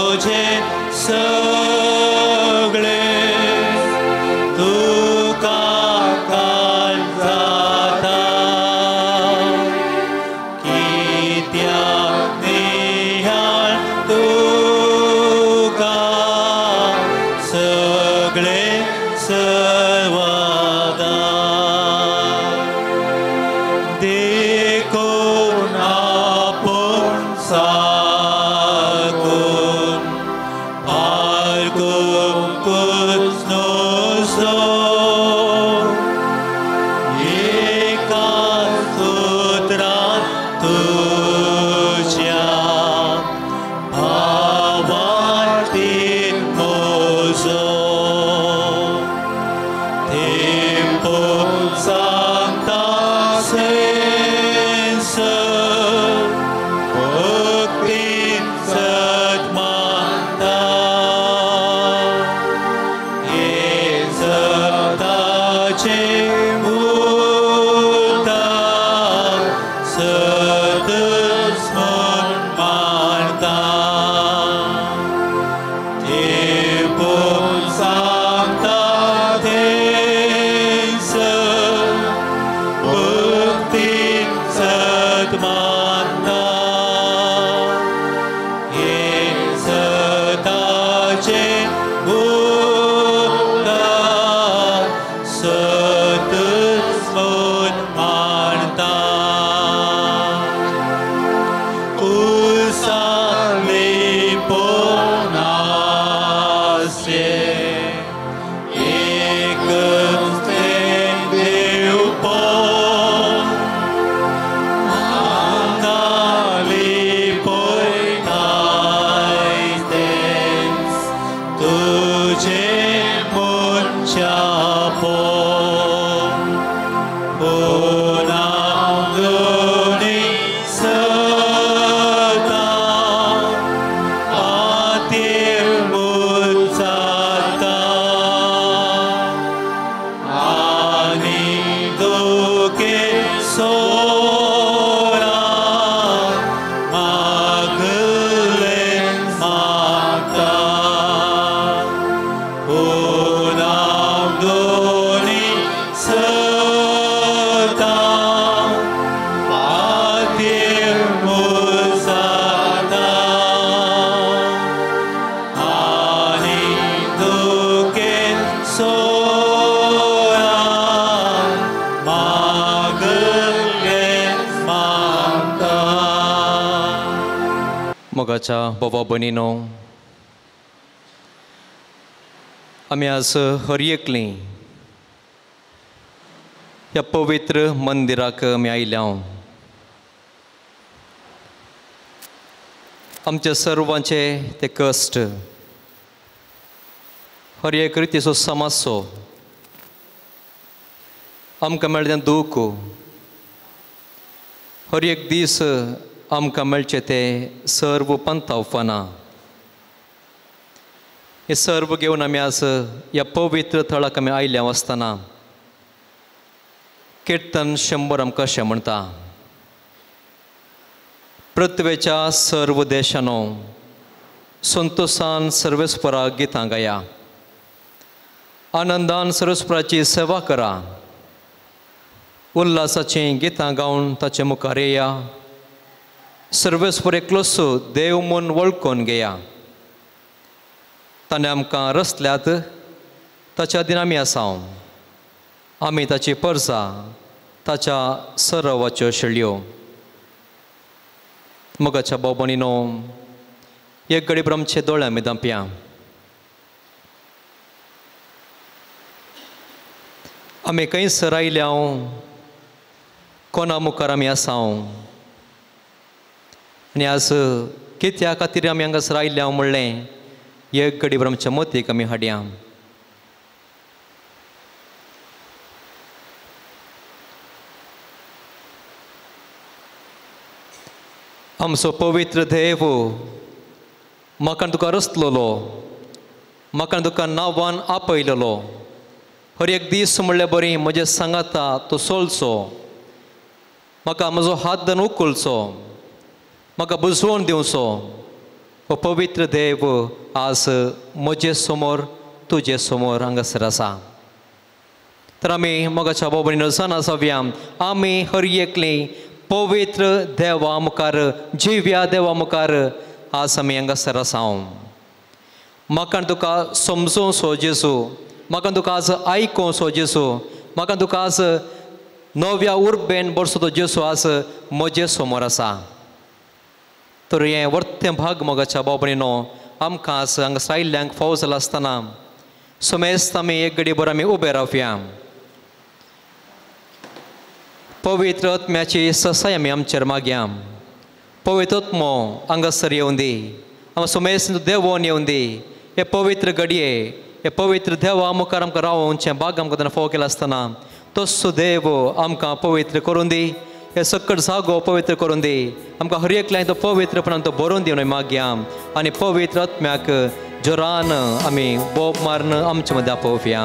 म्हजें सगळें तुका काल जाता कित्याक निहाळ तुका सगळें सर्वदा देखून आपूण साकून पारकूंकूच न्हजो एका सुत्रान तुज्या भावार्थीन म्हजो तेंपो सांगता सेंसर भक्तीन सत मानता हें सताचें उतर सतच म्हूण मानता तेंपो सांगता थंयसर भक्तीन सत मानता हें सताचें उतर सतच म्हूण मानता कुसाले पोनासे एकच तें देवपण आमकां लिपयताय तेंच तुजें मनशापण पुनांगुनी सता पातेर मुजाता आनी दुखे सोरा मागलें मागता पुनांगुनी सता पातेर मुजाता आनी दुखे सोरा मागलें मागता. मोगाच्या बाबा भयणीनो, आमी आज हर एकलीं ह्या पवित्र मंदिराक आमी आयल्या. आमच्या सर्वांचे ते कश्ट, हर एक रितीचो समस्यो, आमकां मेळ्ळें तें दूख, हर एक दीस आमकां मेळचें तें सर्व पंथावपाना, हें सर्व घेवन आमी आज ह्या पवित्र थळाक आमी आयल्या आसतना किर्तन 100 आमकां अशें म्हणटा, पृथ्वेच्या सर्व देशानो संतोषान सर्वेस्पराक गितां गाया, आनंदान सर्वेस्पराची सेवा करा, उल्हासाचीं गितां गावन ताचे मुखार येया, सर्वेस्पर एकलोच देव म्हूण वळखून घेया. ताणें आमकां रचल्यात, ताच्या अधीन आमी आसा, आमी ताची परजा, ताच्या सरावाच्यो शेळयो. मोगाच्या भाव भयणीनो, एक घडी आमचे दोळे आमी धांपया. आमी खंयसर आयल्या, कोणा मुखार आमी आसा आनी आज कित्या खातीर आमी हांगासर आयल्या म्हणलें एक घडी आमच्या मतीक आमी हाडया. आमचो पवित्र देव म्हाका तुका रचलोलो, म्हाका तुका नांवान आपयलेलो, हर एक दीस म्हणल्यार बरी म्हजें सांगाता तो सोलचो, म्हाका म्हजो हात धरून उखलचो, म्हाका बुजवण दिवचो हो पवित्र देव आज म्हजे समोर तुजे समोर हांगासर आसा. तर आमी मोगाच्या भाव भयणीनो जाणा जावया, आमी हर एकली पवित्र देवा मुखार, जिव्या देवा मुखार आज आमी हांगासर आसा. म्हाका तुका समजूं सो जेजू, म्हाका तुका आज आयकों सो जेजू, म्हाका तुका आज नव्या उर्बेन बरसो तो जेजू आज म्हजे समोर आसा. तर हें वर्तें भाग मोगाच्या भाव भयणीनो आमकां आज हांगा आयिल्ल्यांक फावो जाला आसतना समेस्त आमी एक घडी भर आमी उबे रावया. पवित्र आत्म्याची ससाय आमी आमचेर मागया. पवित्र आत्मो हांगासर येवन दी, आमकां समेस्त देवोन येवन दी. हे पवित्र घडये, हे पवित्र देवा मुखार आमकां रावोवचें भाग आमकां तेन्ना फावो केलें आसतना तस्सो देव आमकां पवित्र करून दी. हे सकट जागो पवित्र करून दी. आमकां हर एकल्यान तो पवित्रपणान तो भरून दी म्हणून मागया आनी पवित्र आत्म्याक जोरान आमी बोब मारून आमचे मदें आपोवया.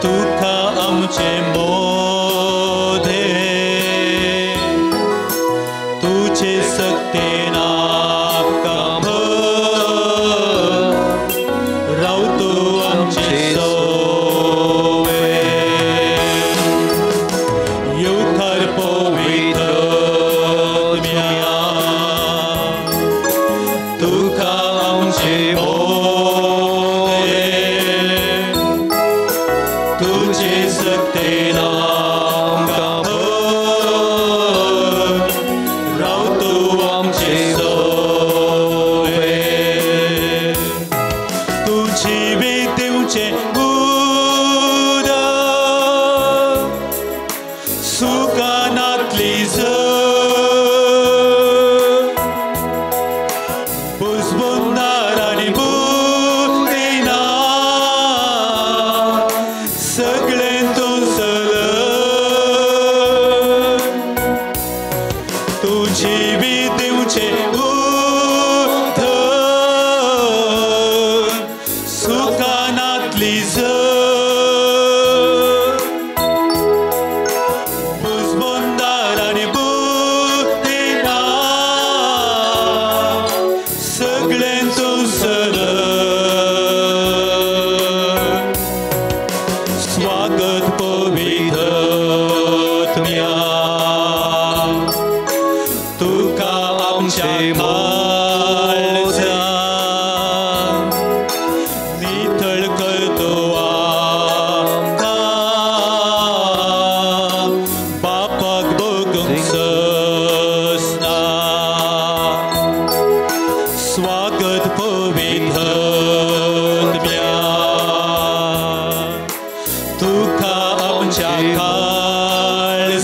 तुका आमचे मोदे तुझे सक्तेन आमकां राव तूं आमचे सोवे. येवकार पवित्र आत्म्या तुका आमचे तुझे सक्तेन आमकां राव तूं आमचे सोवे. तुझी दिवचें उदक सुखानातली बुजबुंदार आनी बुद्दीना सगळें तूं सल. तुझी बी दिवचें उदक सुखानातली बुजबुंदार आनी बुद्दीना सगळें तूं सल. स्वागत पवित्र आत्म्या तुका आमच्या काळजांत नितळ करतो आमकां बापाक भोगूंक ससना. स्वागत पवित्र आत्म्या तुका आमच्या काळजांत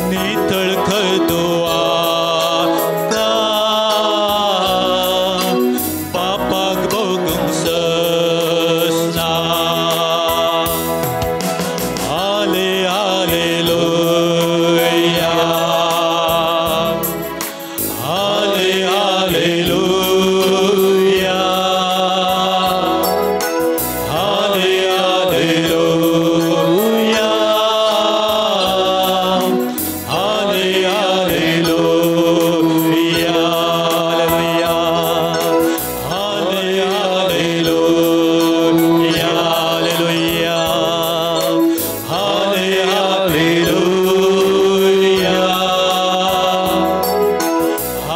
नितळ करतो आमकां बापाक भोगूंक ससना. हाले हालेलुया, हाले हालेलुया, हाले हालेलुया, हाले हालेलुया, हाले हालेलुया, हालेलुया, हाले हालेलुया, हाले हालेलुया,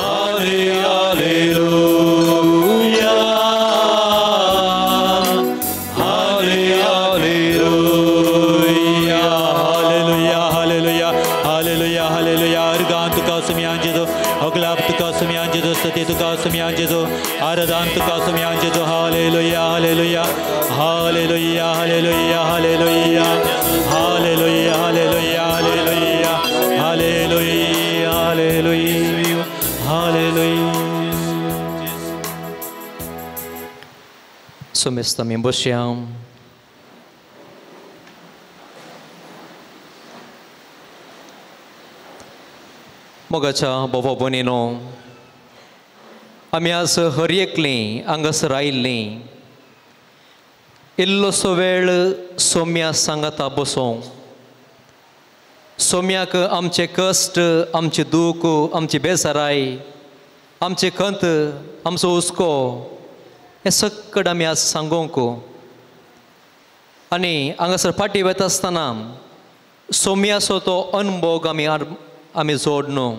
हाले hallelujah, hallelujah, hallelujah, hallelujah, hallelujah. Organ तुका सुम्यान जेजो, अगलाब तुका सुम्यान जेजो, स्तुती तुका सुम्यान जेजो, आराधन तुका सुम्यान जेजो. Hallelujah, hallelujah, hallelujah, hallelujah, hallelujah, hallelujah, hallelujah, hallelujah, hallelujah, hallelujah, hallelujah. समेस्त आमी बसया. मोगाच्या बाबा भयणीनो, आमी आज हर एकलीं हांगासर आयिल्लीं इल्लोसो वेळ सोम्या सांगाता बसोवंक, सोम्याक आमचे कश्ट, आमचे दूख, आमची बेजाराय, आमचे खंत, आमचो हुस्को हें सगळें आमी आज सांगोंक. आनी हांगासर फाटीं वता आसतना सोम्याचो तो अनभोग आमी आमी जोड न्हू,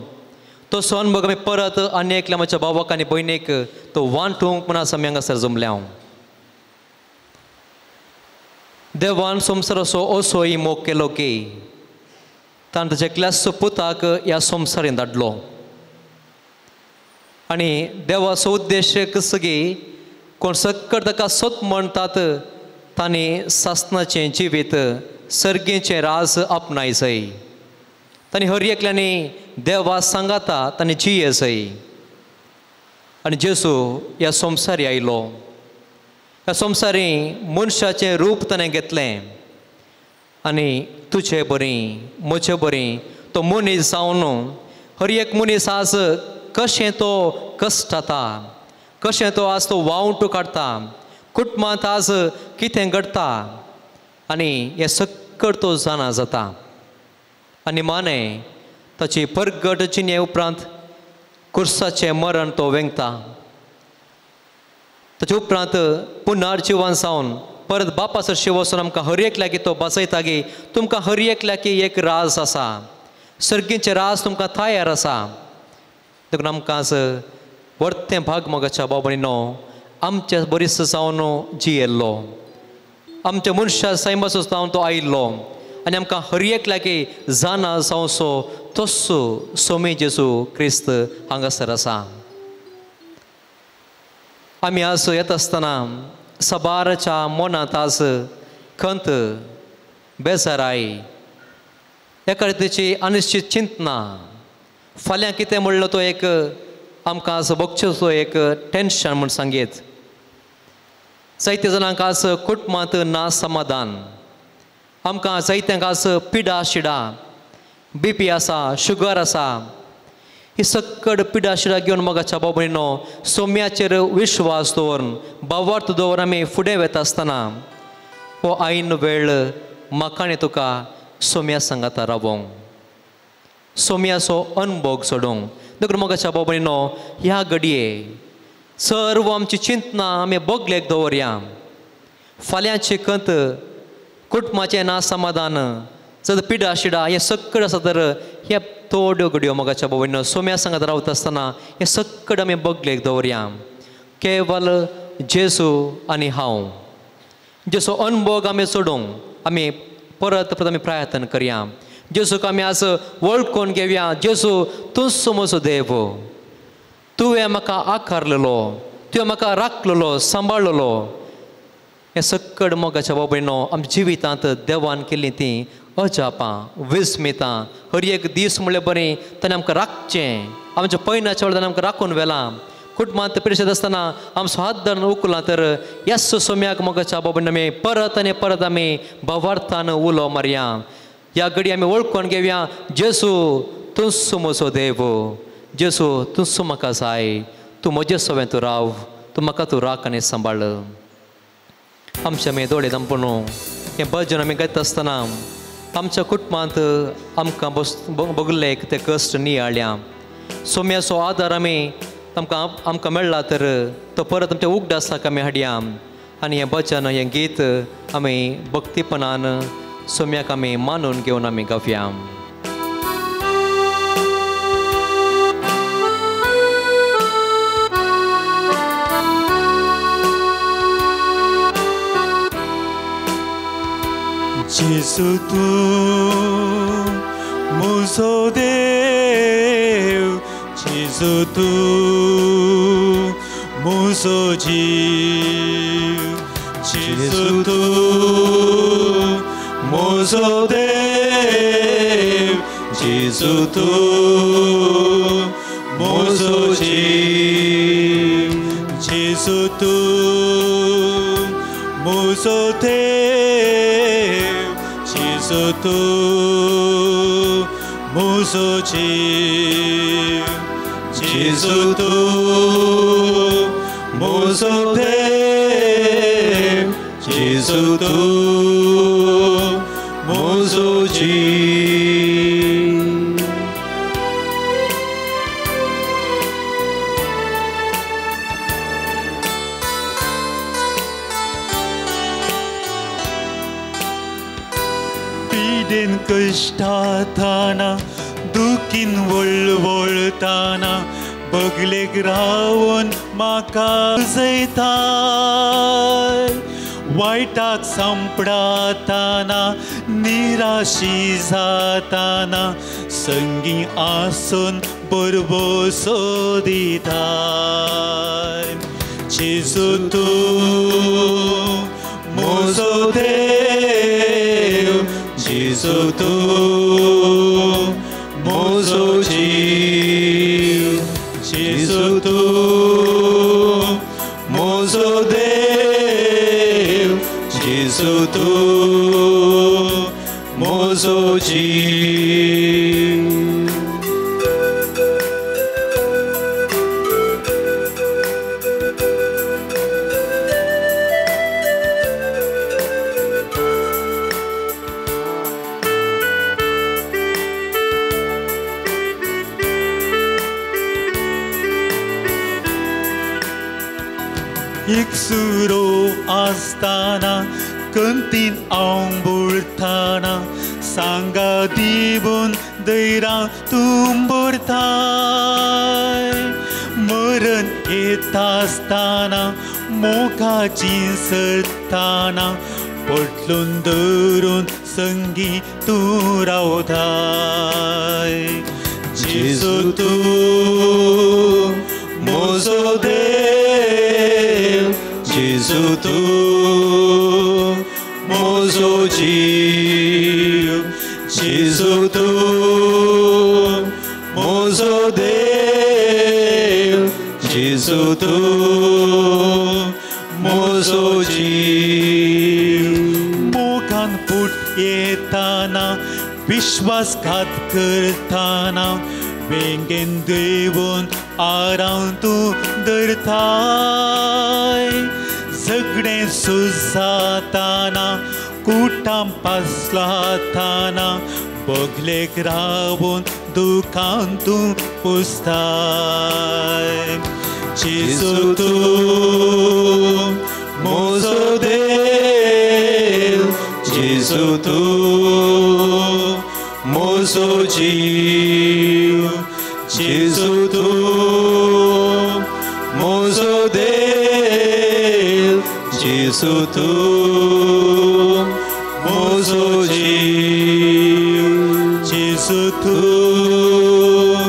तो अनभोग आमी परत आनी एकल्या म्हज्या भावाक आनी भयणीक तो वांटूंक म्हूण आज आमी हांगासर जमल्या. देवान संवसाराचो असोय मोग केलो की ताणें ताच्या एकल्याच पुताक ह्या संवसारीन धाडलो. आनी देवाचो उद्देश कसो की कोण सक्कड ताका सत म्हणटात तांणी सासणाचें जिवीत, सर्गीचें राज आपणाय जाय. तांणी हर एकल्यांनी देवा सांगाता तांणी जिये जाय. आनी जेजू ह्या संवसारी आयलो, ह्या संवसारी मनशाचें रूप ताणें घेतलें आनी तुजे बरी म्हजे बरी तो मनीस जावन हर एक मनीस आज कशें तो कश्टाता, कशें तो आज तो वावटो काडटा, कुटुंबांत आज कितें घडटा आनी हें सगळें तो जाणा जाता. आनी माने ताची परगट जिणे उपरांत कुर्साचें मरण तो वेंगता. ताचे उपरांत पुनर्जिवन जावन परत बापा सरशी वचून आमकां हर एकल्याक तो बसयता की तुमकां हर एकल्याक एक राज आसा, सर्गीचें राज तुमकां तयार आसा. देखून आमकां आज वर्तें भाग मोगाच्या बाबा आमच्या बरीच जावन जियेल्लो, आमच्या मनशा सैमाचो जावन तो आयिल्लो आनी आमकां हर एकल्याक जाणा जावचो तस्सो सोमी जेजू क्रिस्त हांगासर आसा. आमी आज येता आसतना सबारच्या मनांत आज खंत, बेजाराय, एका रितीची अनिश्चित चिंतना, फाल्यां कितें म्हणलो तो एक आमकां आज भोगचो एक टेंशन म्हूण सांगीत. जायते जाणांक आज कुटुंबांत ना समाधान, आमकां जायत्यांक आज पिडा शिडा, बीपी आसा, शुगर आसा. ही सक्कड पिडा शिडा घेवन मोगाच्या बाबा सोम्याचेर विश्वास दवरून, भावार्थ दवरून आमी फुडें वता आसतना हो आयन वेळ म्हाका आनी तुका सोम्या सांगाता रावोंक, सोम्याचो अनभोग सोडूंक. देखून मोगाच्या बाबा ह्या घडये सर्व आमची चिंतना आमी बगलेक दवरया. फाल्यांची खंत, कुटुंबाचें ना समाधान, जर पिडा शिडा हें सगळें आसा तर ह्या थोड्यो घडयो मोगाच्या बाबा सोम्या सांगात रावता आसतना हें सगळें आमी बगलेक दवरया. केवल जेजू आनी हांव जेजो अनभोग आमी सोडूंक आमी परत परत आमी प्रयत्न करया. जेजूक आमी आज वळखून घेवया. जेजू तूंच म्हजो देव, तुवें म्हाका आकारलेलो, तुवें म्हाका राखलेलो, सांबाळलेलो. हें सगळें मोगाच्या बाबा आमच्या जिवितांत देवान केल्लीं तीं अजापां, विस्मितां. हर एक दीस म्हणल्यार बरें ताणें आमकां राखचें, आमच्या पयनाच्या वेळार ताणें आमकां राखून व्हेलां. कुटुंबांत पिरशेत आसतना आमचो हात धरून उखला तर ह्याच सोम्याक मोगाच्या बाबा आमी परत आनी परत आमी भावार्थान उलो मारया. ह्या घडी आमी वळखून घेवया, जेजू तूंच म्हजो देव, जेजू तूंच म्हाका जाय, तूं म्हजे सवें तूं राव, तूं म्हाका तूं राख आनी सांबाळ. आमच्या आमी दोळे धांपून हें भजन आमी गायता आसतना आमच्या कुटुंबांत आमकां बगले ते कश्ट नियाळ्या. सोम्याचो आदार आमी आमकां आमकां मेळ्ळा तर तो परत आमच्या उगडासाक आमी हाडया आनी हें भजन, हें गीत आमी भक्तीपणान सोम्याक आमी मानून घेवन आमी गावया. जेजू तूं म्हजो देव, जेजू तूं म्हजो जीव, जेजू तूं म्हजो देव, जेजू तूं म्हजो जीव, जेजू तूं म्हजो देव, जेजू तूं म्हजो जीव जेजू तूं म्हजो देव जेजू तूं म्हजो जीव. पिडेन कश्टाताना दुखीन वळवळताना बगलेक रावन म्हाका जयताय वायटाक सांपडाताना निराशी जाताना संगी आसून बरबोसो दिताय. जेजू तूं म्हजो देव जेजू तूं म्हजो जीव जेजू तूं म्हजो देव जेजू तूं म्हजो जीव. एकसुरो आसताना कंतीन आंबुळताना सांगा दिवन दैरां तूं भरताय मरण येता आसताना मोगाची सरताना पटलून धरून संगी तूं रावताय. जेजू तूं म्हजो देव जेजू तूं म्हजो जीव जेजू तूं म्हजो देव जेजू तूं म्हजो जीव. मोगान फूट येताना विश्वासघात करताना वेंगेन देवून आराम तूं धरताय झगडें सुजाताना कुटां पासलाताना बगलेक रावून दुखान तूं पुसताय. जेजू तूं म्हजो देव जेजू तूं म्हजो जीव जेजू तूं म्हजो देव जेजू तूं म्हजो जीव जेजू तूं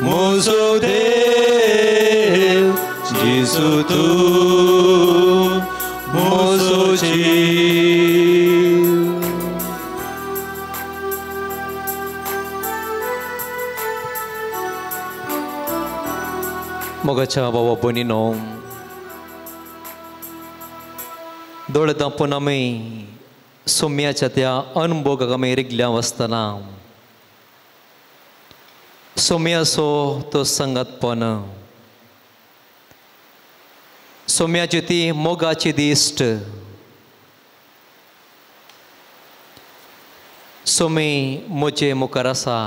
म्हजो देव जेजू तूं म्हजो जीव. मोगाच्या बाबा भयणीनो, दोळे धांपून आमी सोम्याच्या त्या अनभोगाक आमी रिगल्या आसतना सोम्याचो तो संगतपण, सोम्याची ती मोगाची दिश्ट, सोमी म्हजे मुखार आसा.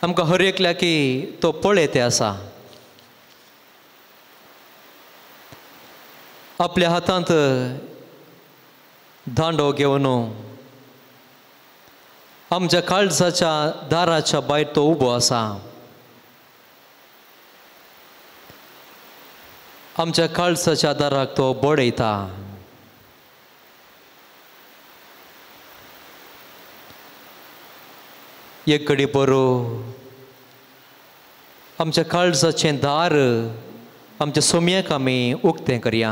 आमकां हर एकल्याकी तो पळयते आसा. आपल्या हातांत दांडो घेवन आमच्या काळजाच्या दाराच्या भायर तो उबो आसा. आमच्या काळजाच्या दाराक तो बडयता. एक घडी बरो आमच्या काळजाचें दार आमच्या सोम्याक आमी उक्तें करया.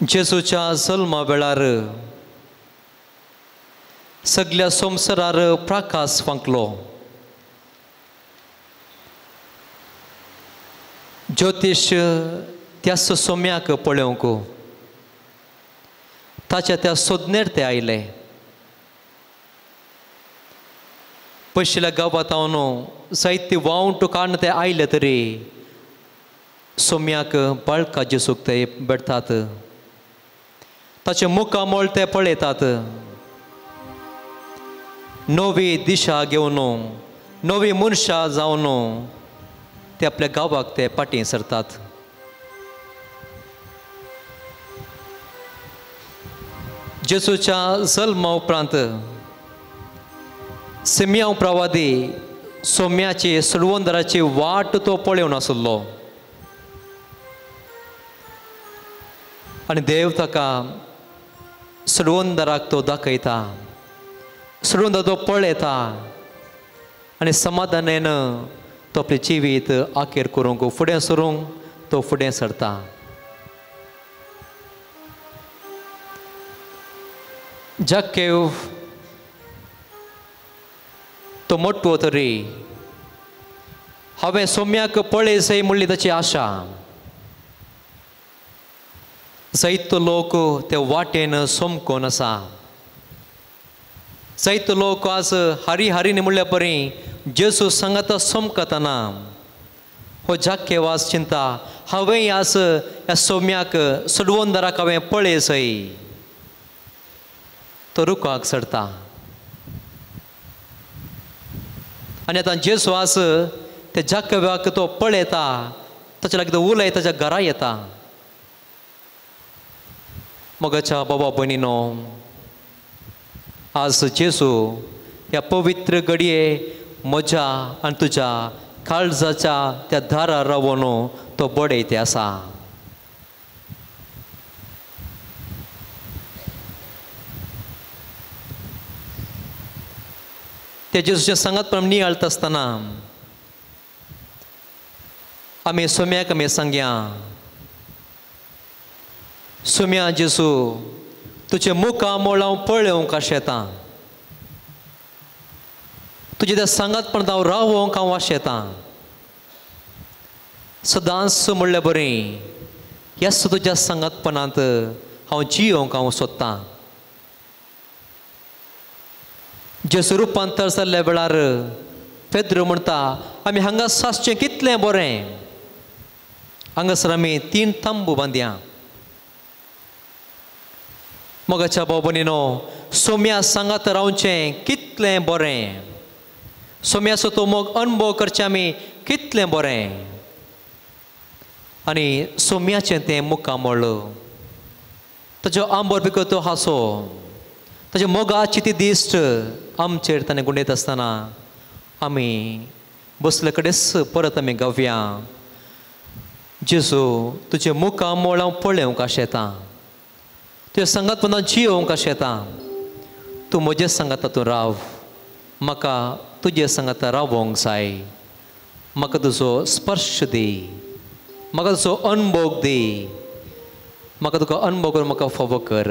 जेजूच्या जल्मा वेळार सगल्या संवसारार प्रकाश फांकलो. ज्योतिश त्याच सोम्याक पळोवंक. ताच्या त्या सोदनेर ते आयले. पयशिल्ल्या गांवांत हांव जायती वावंट काडून ते आयले तरी सोम्याक बाळका जेसूक ते भेटतात. ताचें मुखामळ ते पळयतात. नवी दिशा घेवन नवी मनशां जावन ते आपल्या गांवाक ते फाटीं सरतात. जेसूच्या जल्मा उपरांत सिमियांव प्रवादी सोम्याची सोडवंदराची वाट तो पळोवन आसलो आनी देव ताका सोडवंदराक तो दाखयता. सोडवंदर तो पळयता आनी समाधानान तो आपलें जिवीत आखेर करूंक फुडें सरूंक तो फुडें सरता. जाकेव तो मोटवो तरी हांवें सोम्याक पळय म्हणली ताची आशा. जायतो लोक ते वाटेन सोमकोन आसा. जायतो लोक आज हरी हरीन म्हणल्या परी जेजू सांगाता सोमकतना हो जाकेव आज चिंता हांवें आज ह्या सोम्याक सोडवंदराक हांवें पळय सय. तो रुखाक चडता आनी आतां जेजू आज त्या जाकेवाक तो पळयता. ताच्या लागीं तो उलय ताच्या घरा येता. मोगाच्या बाबा भयणीनो, आज जेजू ह्या पवित्र घडये म्हज्या आनी तुज्या काळजाच्या त्या दारार रावन तो बडयते आसा. त्या जेजूच्या सांगात प्रमाण नियाळता आसतना आमी सोम्याक आमी सांगया, सोम्या जेजू तुजें मुखामळ हांव पळोवंक आशेतां. तुजें त्या सांगातपणांत हांव रावोंक हांव आशेतां. सदांच म्हणल्यार बरें ह्याच तुज्या सांगातपणांत हांव जियोवंक हांव सोदतां. जेजू रुपांतर जाल्ल्या वेळार पेद्रो म्हणटा आमी हांगा सासचें कितलें बरें. हांगासर आमी 3 तांबू बांदया. मोगाच्या भाव भयणीनो, सोम्या सांगात रावचें कितलें बरें. सोम्याचो तो मोग अणभव करचें आमी कितलें बरें. आनी सोम्याचें तें मुखामळ, ताचो आंबोर पिको तो हांसो, ताच्या मोगाची ती दिश्ट आमचेर ताणें गुंडयत आसतना आमी बसले कडेच परत आमी गावया, जेजू तुजें मुखामळ हांव पळोवंक आशेतां. तुज्या सांगातपणान जियोवंक आशेतां. तूं म्हजे सांगाता तूं राव. म्हाका तुजे सांगाता रावोंक जाय. म्हाका तुजो स्पर्श दी. म्हाका तुजो अणभव दी. म्हाका तुका अणभव करून म्हाका फावो कर.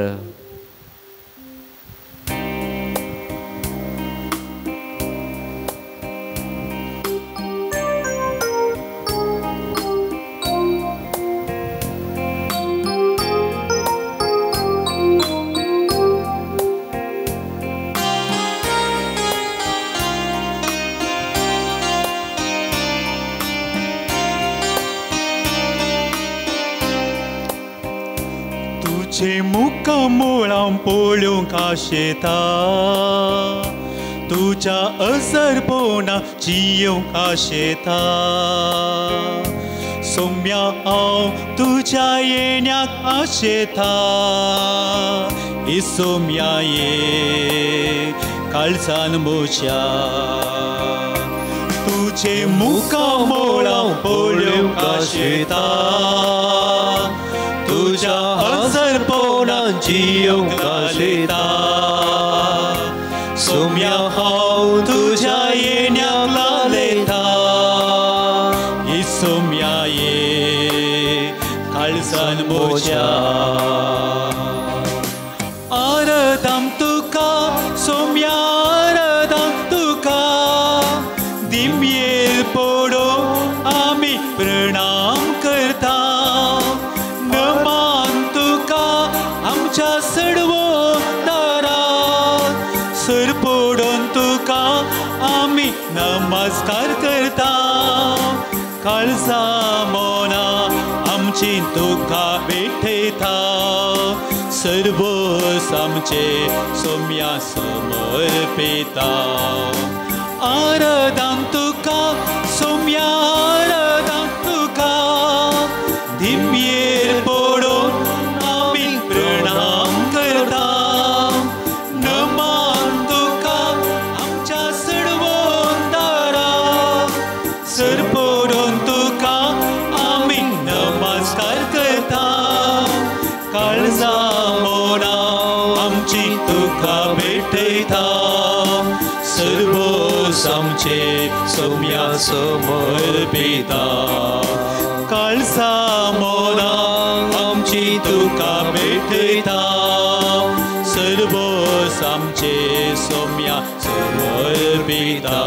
मुखामळ हांव पळोवंक आशेता. तुज्या असरपणा जियोवंक आशेता. सोम्या हांव तुज्या येण्याक आशेता. सोम्या ये काळजान म्हज्या. तुजें मुखामळ हांव पळोवंक आशेता. तुज्या असरपणान जियोवंक आशेता. सोम्या हांव तुज्या येण्याक लालेता. सोम्या ये काळजान म्हज्या. आरदाम तुका सोम्या आरदाम तुका दिमयेर पडो आमी प्रणाम करता. आमची तुका भेटयता सर्वस आमचे सोम्या समर्पिता आराधन तुका सोम्या आराधन तुका धिमयेर पडून आमी प्रणाम करता नमान तुका आमच्या सडवोन दारा सर पडून तुका आमी नमस्कार करता काळजा मोना आमची तुका भेटयता सर्वस आमचे सोम्या समर्पिता काळजा मोना आमची तुका भेटयता सर्वस आमचे सोम्या समर्पिता.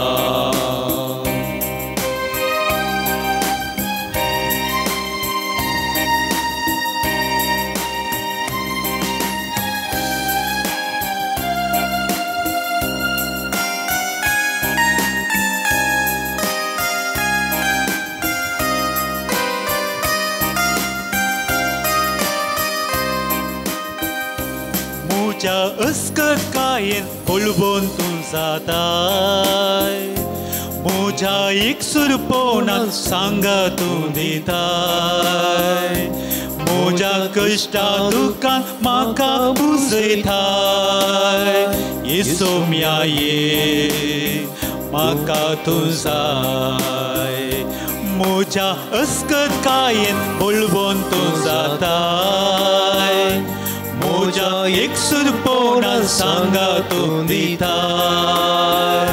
म्हज्या अस्कतकायेन पळोवन तूं जाताय म्हज्या एकसुरपणान सांगा तूं दिताय म्हज्या कश्टा दुकान म्हाका पुजयताय येसोम्या ये म्हाका तूं जाय म्हज्या अस्कतकायेन पळोवन तूं जाताय म्हज्या एकसुरपणान सांगा तूं दिताय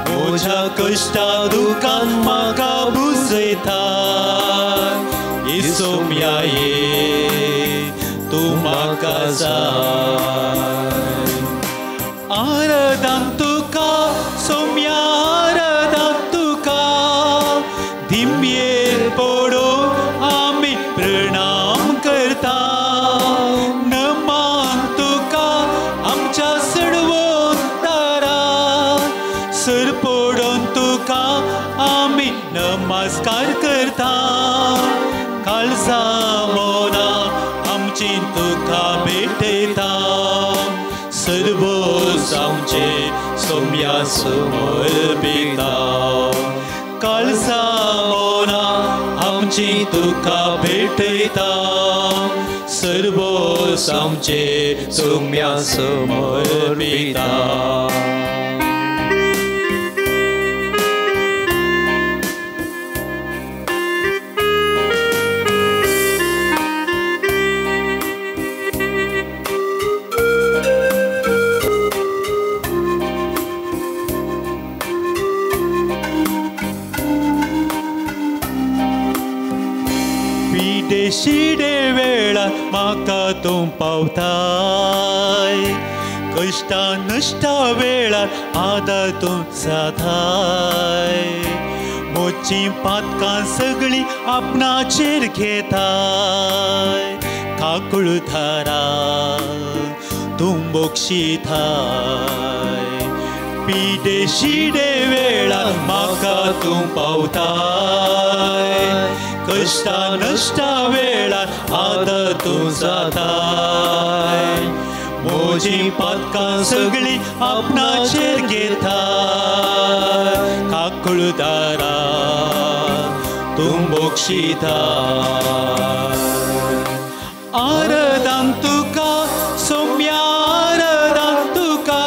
म्हज्या कश्टा दुकान म्हाका पुजयताय येसोम्या ये तूं म्हाका जाय. आराधन तुका सोम्या आराधन तुका धिमयेर पडून आमी प्रणाम करता नमान तुका आमच्या सडवोन दारा सर पडून तुका आमी नमस्कार करता काळजा मोना आमची तुका भेटयता सर्वस आमचे सोम्या समर्पिता काळजा मोना आमची तुका भेटयता सर्वस आमचे सोम्या समर्पिता. शिडे वेळा म्हाका तूं पावताय कश्टा नश्टा वेळार आदार तूं जाताय म्हजीं पातकां सगळीं आपणाचेर घेताय काकूळथारा तूं बक्षिताय पिडे शिडे वेळार म्हाका तूं पावताय कश्टा नश्टा वेळार आदर तूं जाताय म्हजीं पातकां सगळीं आपणाचेर घेताय काकूळदारा तूं बक्षिताय. आराधन तुका सोम्या आराधन तुका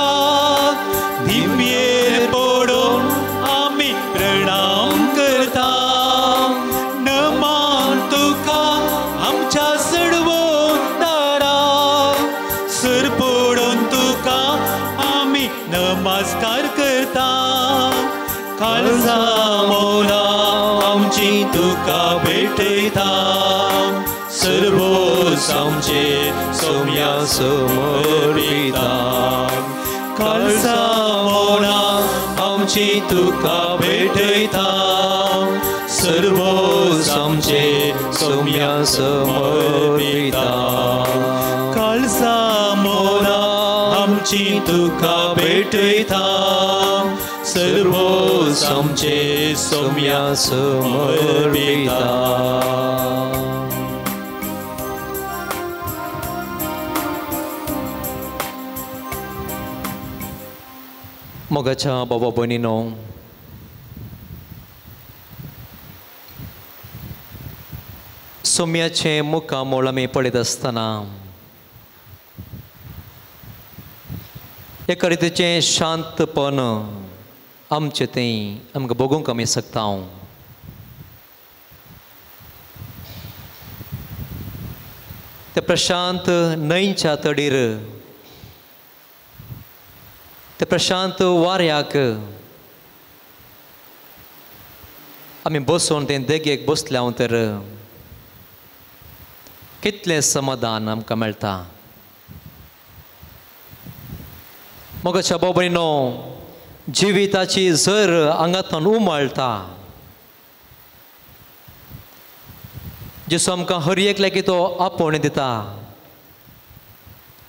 धिमयेर पडून आमी प्रणाम करता नमान तुका आमच्या सडवोन दारा सर पडून तुका आमी नमस्कार करता काळजा मोना आमची तुका भेटयता सर्वस आमचे सोम्या समर्पिता काळजा मोना आमची तुका भेटयता सर्वस आमचे सोम्या समर्पिता काळजा मोना आमची तुका भेटयता सर्वस आमचे सोम्या समर्पिता. मोगाच्या बाबा भयणीनो, सोम्याचें मुखामळ आमी पळयत आसतना एका रितीचें शांतपण आमचें तें आमकां बगूंक आमी शकता. ते प्रशांत न्हंयच्या तडीर, ते प्रशांत वाऱ्याक आमी बसून ते देगेक बसल्या तर कितलें समाधान आमकां मेळटा. मोगाच्या भाव भयणीनो, जिविताची जर आंगांतल्यान उमळटा, जेसो आमकां हर एकल्याक तो आपोवणें दिता,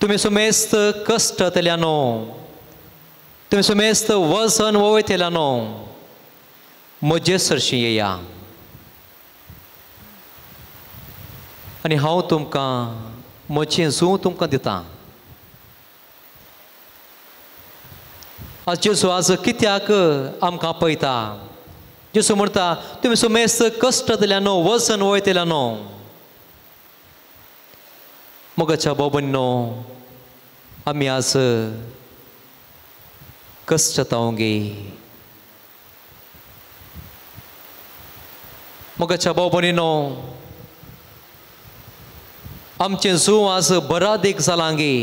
तुमी सुमेस्त कश्ट जातल्या न्हू, तुमी सुमेस्त वजन वयतल्या न्हू, म्हजे सरशीं येया आनी हांव तुमकां म्हजें जूं तुमकां दिता. आज जेजू आज कित्याक आमकां आपयता? जेजू म्हणटा तुमी सुमेस्त कश्ट जातल्या न्हू, वजन वयतल्या न्हू. मोगाच्या भाव भयणीनो, आमी आज कश्ट जाता गे. मोगाच्या भाव भयणीनो, आमचें जूं आज बरादीक जालां गे.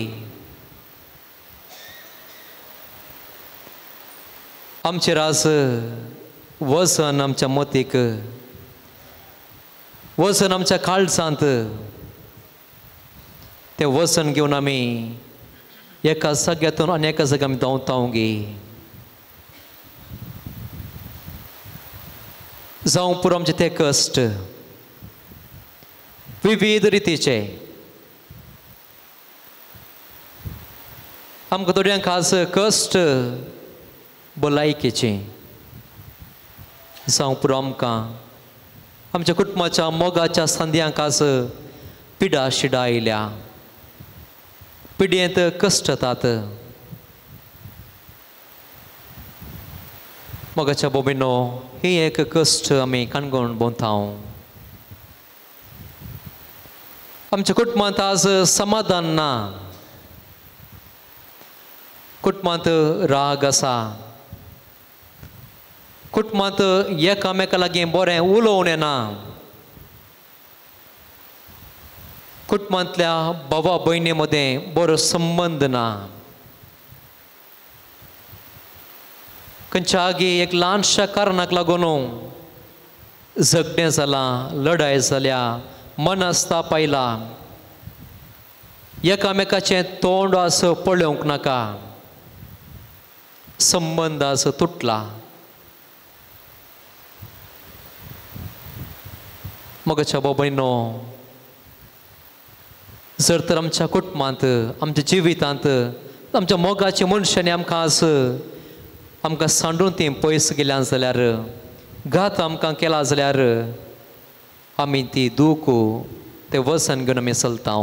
आमचेर आज वजन आमच्या मतीक, वजन आमच्या काळजांत, तें वजन घेवन आमी एका जाग्यांतून आनी एका जाग्यार आमी धांवता गे. जावं पुरो आमचे ते कश्ट विविध रितीचे, आमकां थोड्यांक आज कश्ट भलायकेचे, जावं पुरो आमकां आमच्या कुटुंबाच्या मोगाच्या संद्यांक आज पिडा शिडा आयल्या, पिडयेंत कश्ट जातात. मोगाच्या भोबिनो, ही एक कश्ट आमी काणकोण भोंवता. आमच्या कुटुंबांत आज समाधान ना, कुटुंबांत राग आसा, कुटुंबांत एकामेका लागीं बरें उलोवणें ना, कुटुंबांतल्या भावा भयणी मदें बरो संबंद ना. खंयच्या आगी एक ल्हानशा कारणाक लागून झगडें जालां, लढाय जाल्या, मनस्ताप आयला, एकामेकाचें तोंड आज पळोवंक नाका, संबंद आज तुटला. मोगाच्या भाव भयणीनो, जर तर आमच्या कुटुंबांत, आमच्या जिवितांत आमच्या मोगाच्या मनशांनी आमकां आज आमकां सांडून तीं पयस गेल्या जाल्यार, घात आमकां केला जाल्यार, आमी ती दूख तें वजन घेवन आमी चलता.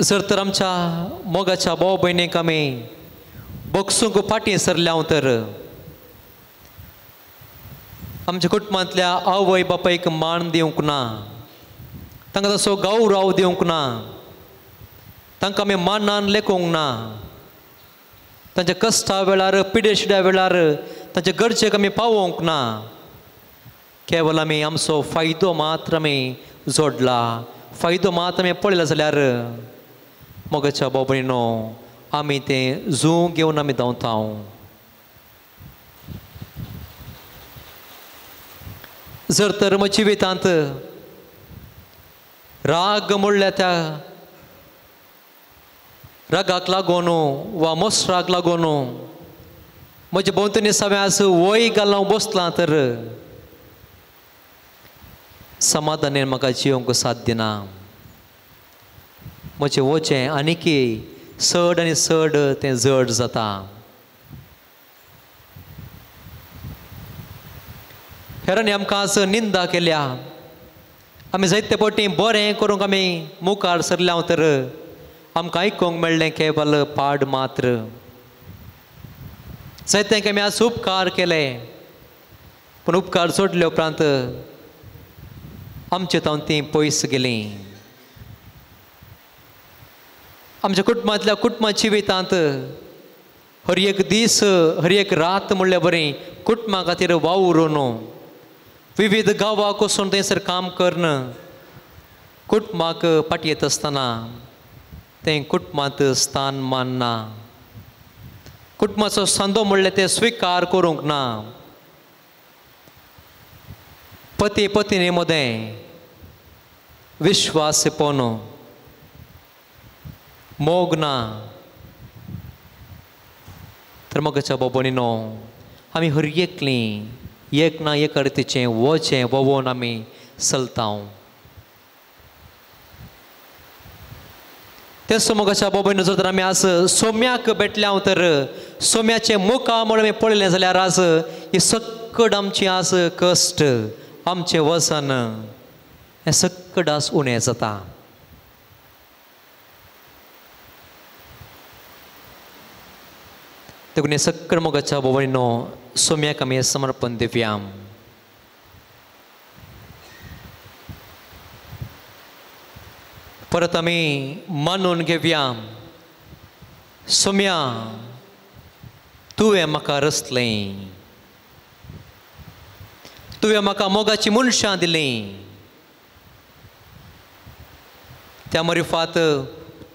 जर तर आमच्या मोगाच्या भाव भयणीक आमी बक्षूंक फाटीं सरल्या तर आमच्या कुटुंबांतल्या आवय बापायक मान दिवंक ना, तांकां तसो गौरव दिवंक ना, तांकां आमी मानान लेखूंक ना, तांच्या कश्टा वेळार, पिडेशिड्या वेळार तांच्या गरजेक आमी पावोवंक ना, केवल आमी आमचो फायदो मात्र आमी जोडला, फायदो मात्र आमी पळयला जाल्यार मोगाच्या भाव भयणीनो, आमी तें जूं घेवन आमी धांवता. जर तर म्हज्या जिवितांत राग म्हणल्यार त्या रागाक लागून वा मसराक लागून म्हजे भोंवतणी सगळें आज वय घालून बसलां तर समाधानान म्हाका जिवंक साथ दिना, म्हजें वचें आनीकी चड आनी चड तें जड जाता. हेरांनी आमकां आज निंदा केल्या, आमी जायते पटी बरें करूंक आमी मुखार सरल्या तर आमकां आयकूंक मेळ्ळें केवल पाड मात्र. जायते आमी आज उपकार केले पूण उपकार सोडले उपरांत आमचे तावन तीं पयस गेलीं. आमच्या कुटुंबांतल्या कुटुंबा जिवितांत हर एक दीस हर एक रात म्हणल्यार बरी कुटुंबा खातीर वावरून विविध गांवाक वचून थंयसर काम करून कुटुंबाक फाटी येता आसतना तें कुटुंबांत स्थान मानना, कुटुंबाचो संदो म्हणल्यार तें स्विकार करूंक ना. पती पत्नी मदें विश्वास पोनो मोग ना. तर मोगाच्या बाबणीनो आमी हर एकलीं एक ना एक अर्थीचें वचें वोवोन आमी चलता. तें मोगाच्या बाबणीनो जर तर आमी आज सोम्याक भेटल्या तर सोम्याचें मुखामळ म्हूण आमी पळयलें जाल्यार आज ही सक्कड आमची आज कश्ट आमचें वजन हें सक्कड आज उणें जाता. देखून हें सक्कड मोगाच्या बाबणीनो सोम्याक आमी समर्पण दिवया. परत आमी मानून घेवया, सोम्या तुवें म्हाका रचलें, तुवें म्हाका मोगाची मनशां दिलीं, त्या मरिफात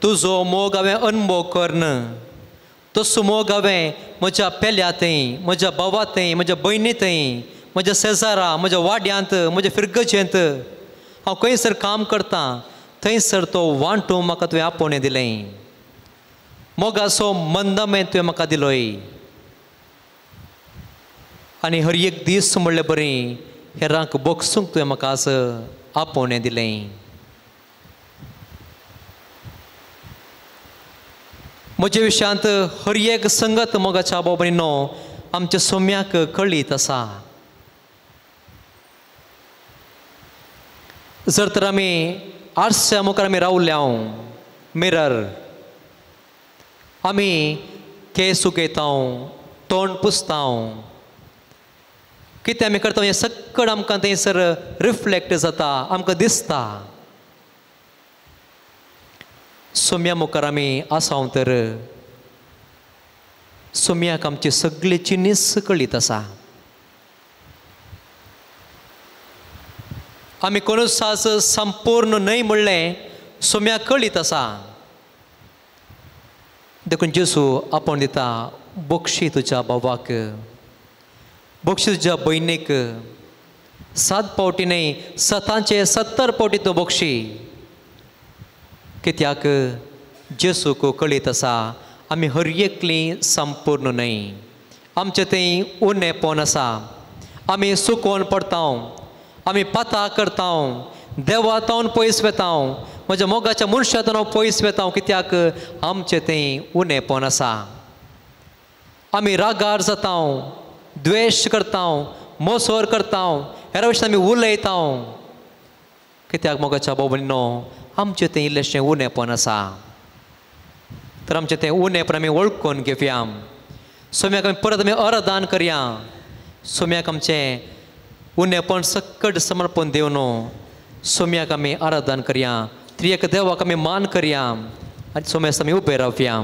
तुजो मोग हांवें अनमोग करून तसो मोग हांवें म्हज्या पेल्या थंय, म्हज्या भावा थंय, म्हज्या भयणी थंय, म्हज्या शेजारा, म्हज्या वाड्यांत, म्हज्या फिरगजेंत हांव खंयसर काम करतां थंयसर तो वांटू म्हाका तुवें आपोवणें दिलें. मोगाचो मंदमें तुवें म्हाका दिलोय आनी हर एक दीस म्हणल्यार बरी हेरांक बोगसूंक तुवें म्हाका आज आपोवणें दिलें. म्हज्या विशयांत हर एक संगत मोगाच्या बाबणीनो आमच्या सोम्याक कळीत आसा. जर तर आमी आरश्या मुखार आमी रावल्या मिरर आमी केंस सुकयता, तोंड पुसता, कितें आमी करता हें सक्कड आमकां थंयसर रिफ्लेक्ट जाता, आमकां दिसता. सोम्या मुखार आमी आसा तर सोम्याक आमची सगळी जिनीस कळीत आसा. आमी कोणूच आज संपूर्ण न्हय म्हणलें सोम्याक कळीत आसा. देखून जेजू आपोवन दिता, बक्षी तुज्या भावाक, बक्षी तुज्या भयणीक, 7 फावटी न्हय 7 70 फावटी तूं बक्षी. कित्याक जेजूक कळीत आसा आमी हर एकलीं संपूर्ण न्हय, आमचें थंय उणेपण आसा, आमी सुकोवन पडता, आमी पाता करता, देवा तावन पयस वेता, म्हज्या मोगाच्या मनशा तावन हांव पयस वेता. कित्याक आमचें थंय उणेपण आसा. आमी रागार जाता, द्वेश करता, मोसोर करता, हेर विशीं आमी उलयता. कित्याक मोगाच्या बाबणीनो आमचें तें इल्लेशें उणेपण आसा. तर आमचें तें उणेपण आमी वळखून घेवया. सोम्याक आमी परत आमी अरदान करया. सोम्याक आमचें उणेपण सक्कड समर्पण दिवन सोम्याक आमी आराधन करया. त्रिएक देवाक आमी मान करया आनी सोम्यास आमी उबे रावया.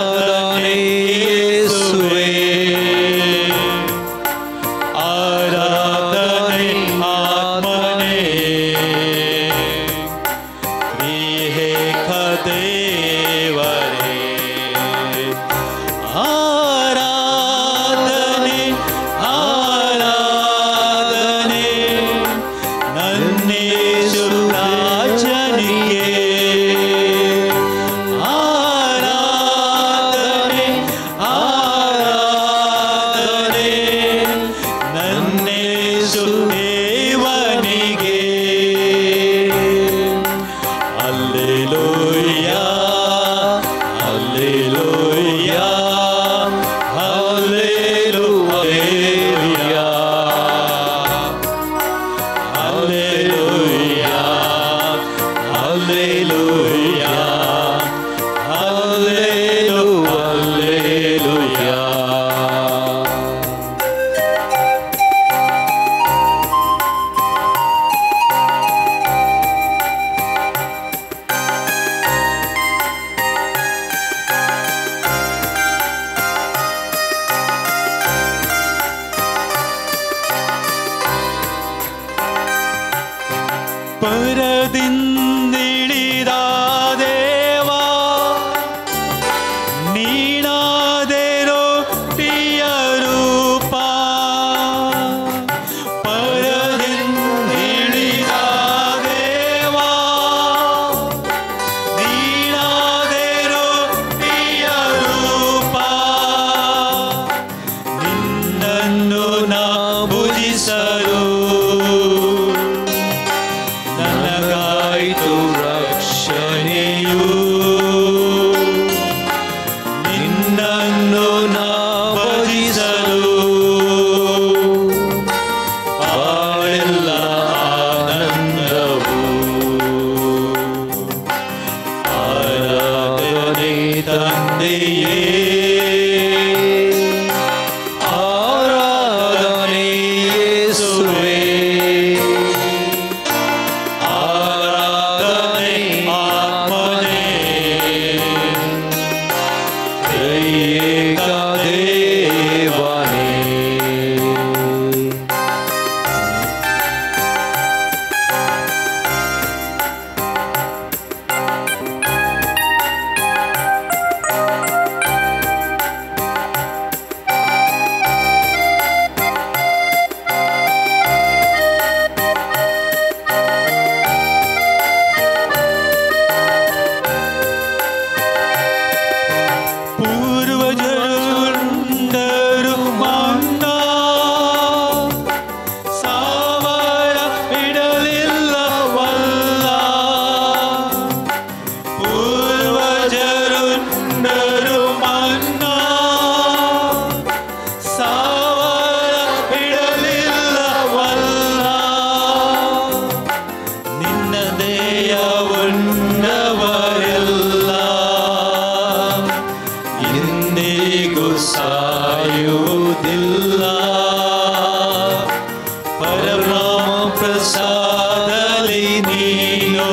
आराधने ತಂದೆಯೇ, ಆರಾಧನೆ ಯೇಸುವೇ, ಆರಾಧನೆ ಆತ್ಮನೇ, ತ್ರಿಯೇಕ ದೇವನೇ. ಪೂರ್ವಜರುಂಡರು ಮನ್ನ ಸಾವರ ಇಡಲಿಲ್ಲವಲ್ಲ, ಪೂರ್ವಜರುಂಡರು ಮನ್ನ ಸಾವರ ಇಡಲಿಲ್ಲವಲ್ಲ, ನಿನ್ನ ದೇಯವುಣ್ಣವರೆಲ್ಲ ಇಂದಿಗೂ ಸಾಯುವುದಿಲ್ಲ. ಪರಬ್ರಹ್ಮ ಪ್ರಸಾದಲಿ ನೀನು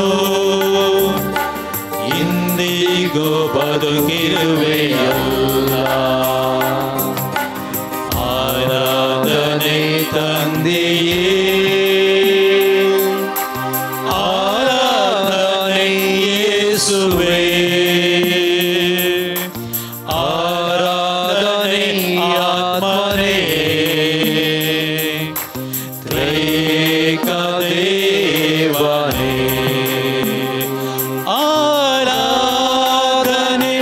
ಇಂದಿಗೂ ಬದುಕಿರುವೆಯಲ್ಲ. ಆರಾಧನೆ ತಂದೆಯೇ, ಆರಾಧನೆ ಯೇಸುವೇ, ಆರಾಧನೆ ಆತ್ಮನೇ, ತ್ರಿಯೇಕ ದೇವನೇ. ಆರಾಧನೆ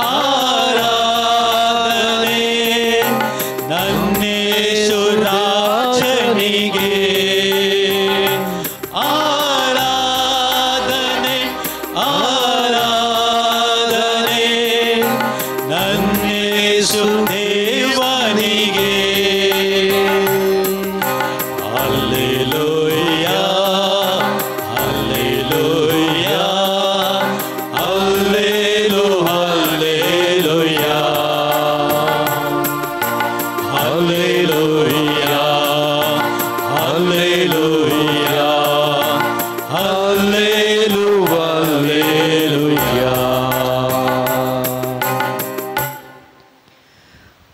ಆರಾಧನೆ ನನ್ನೇಶು ರಾಜನಿಗೆ, ಆರಾಧನೆ ಆರಾಧನೆ ನನ್ನೇಶು ದೇವನಿಗೆ. Hallelujah, hallelujah, hallelu hallelujah, hallelujah, hallelujah, hallelu hallelujah.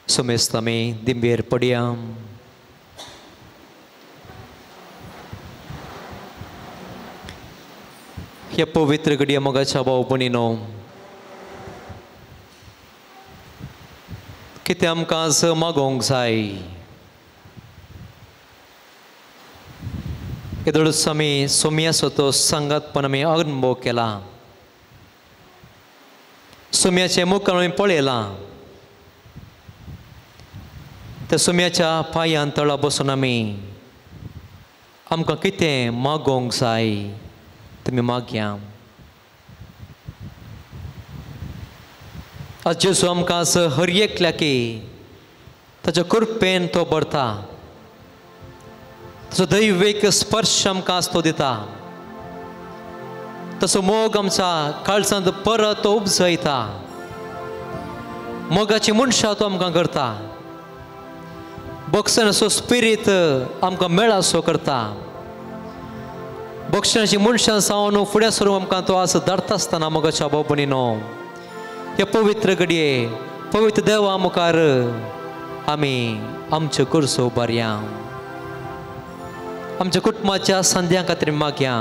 सुमेस्त आमी दिंबेर पडया. ह्या पवित्र घडये मोगाच्या भाव भयणीनो, कितें आमकां आज मागोवंक जाय. येदोळूच आमी सोम्याचो तो सांगातपण आमी अनुभव केला, सोम्याचें मुखार आमी पळयलां. त्या सोम्याच्या पांयान तळा बसून आमी आमकां कितें मागोवंक जाय तुमी मागया. आज जेजू आमकां आज हर एकल्याकी ताच्या कृपेन तो भरता, ताचो दैवीक स्पर्श आमकां आज तो दिता, तसो मोग आमच्या काळजांत परत तो उपजयता, मोगाची मनशां तो आमकां करता, बक्षणाचो स्पिरीत आमकां मेळासो करता. बक्षणाची मनशां जावन फुडें सरून आमकां तो आज धाडटा आसतना मोगाच्या भाव भयणीनो, ह्या पवित्र घडये पवित्र देवा मुखार आमी आमच्यो गरजो उबारया, आमच्या कुटुंबाच्या संद्यां खातीर मागया.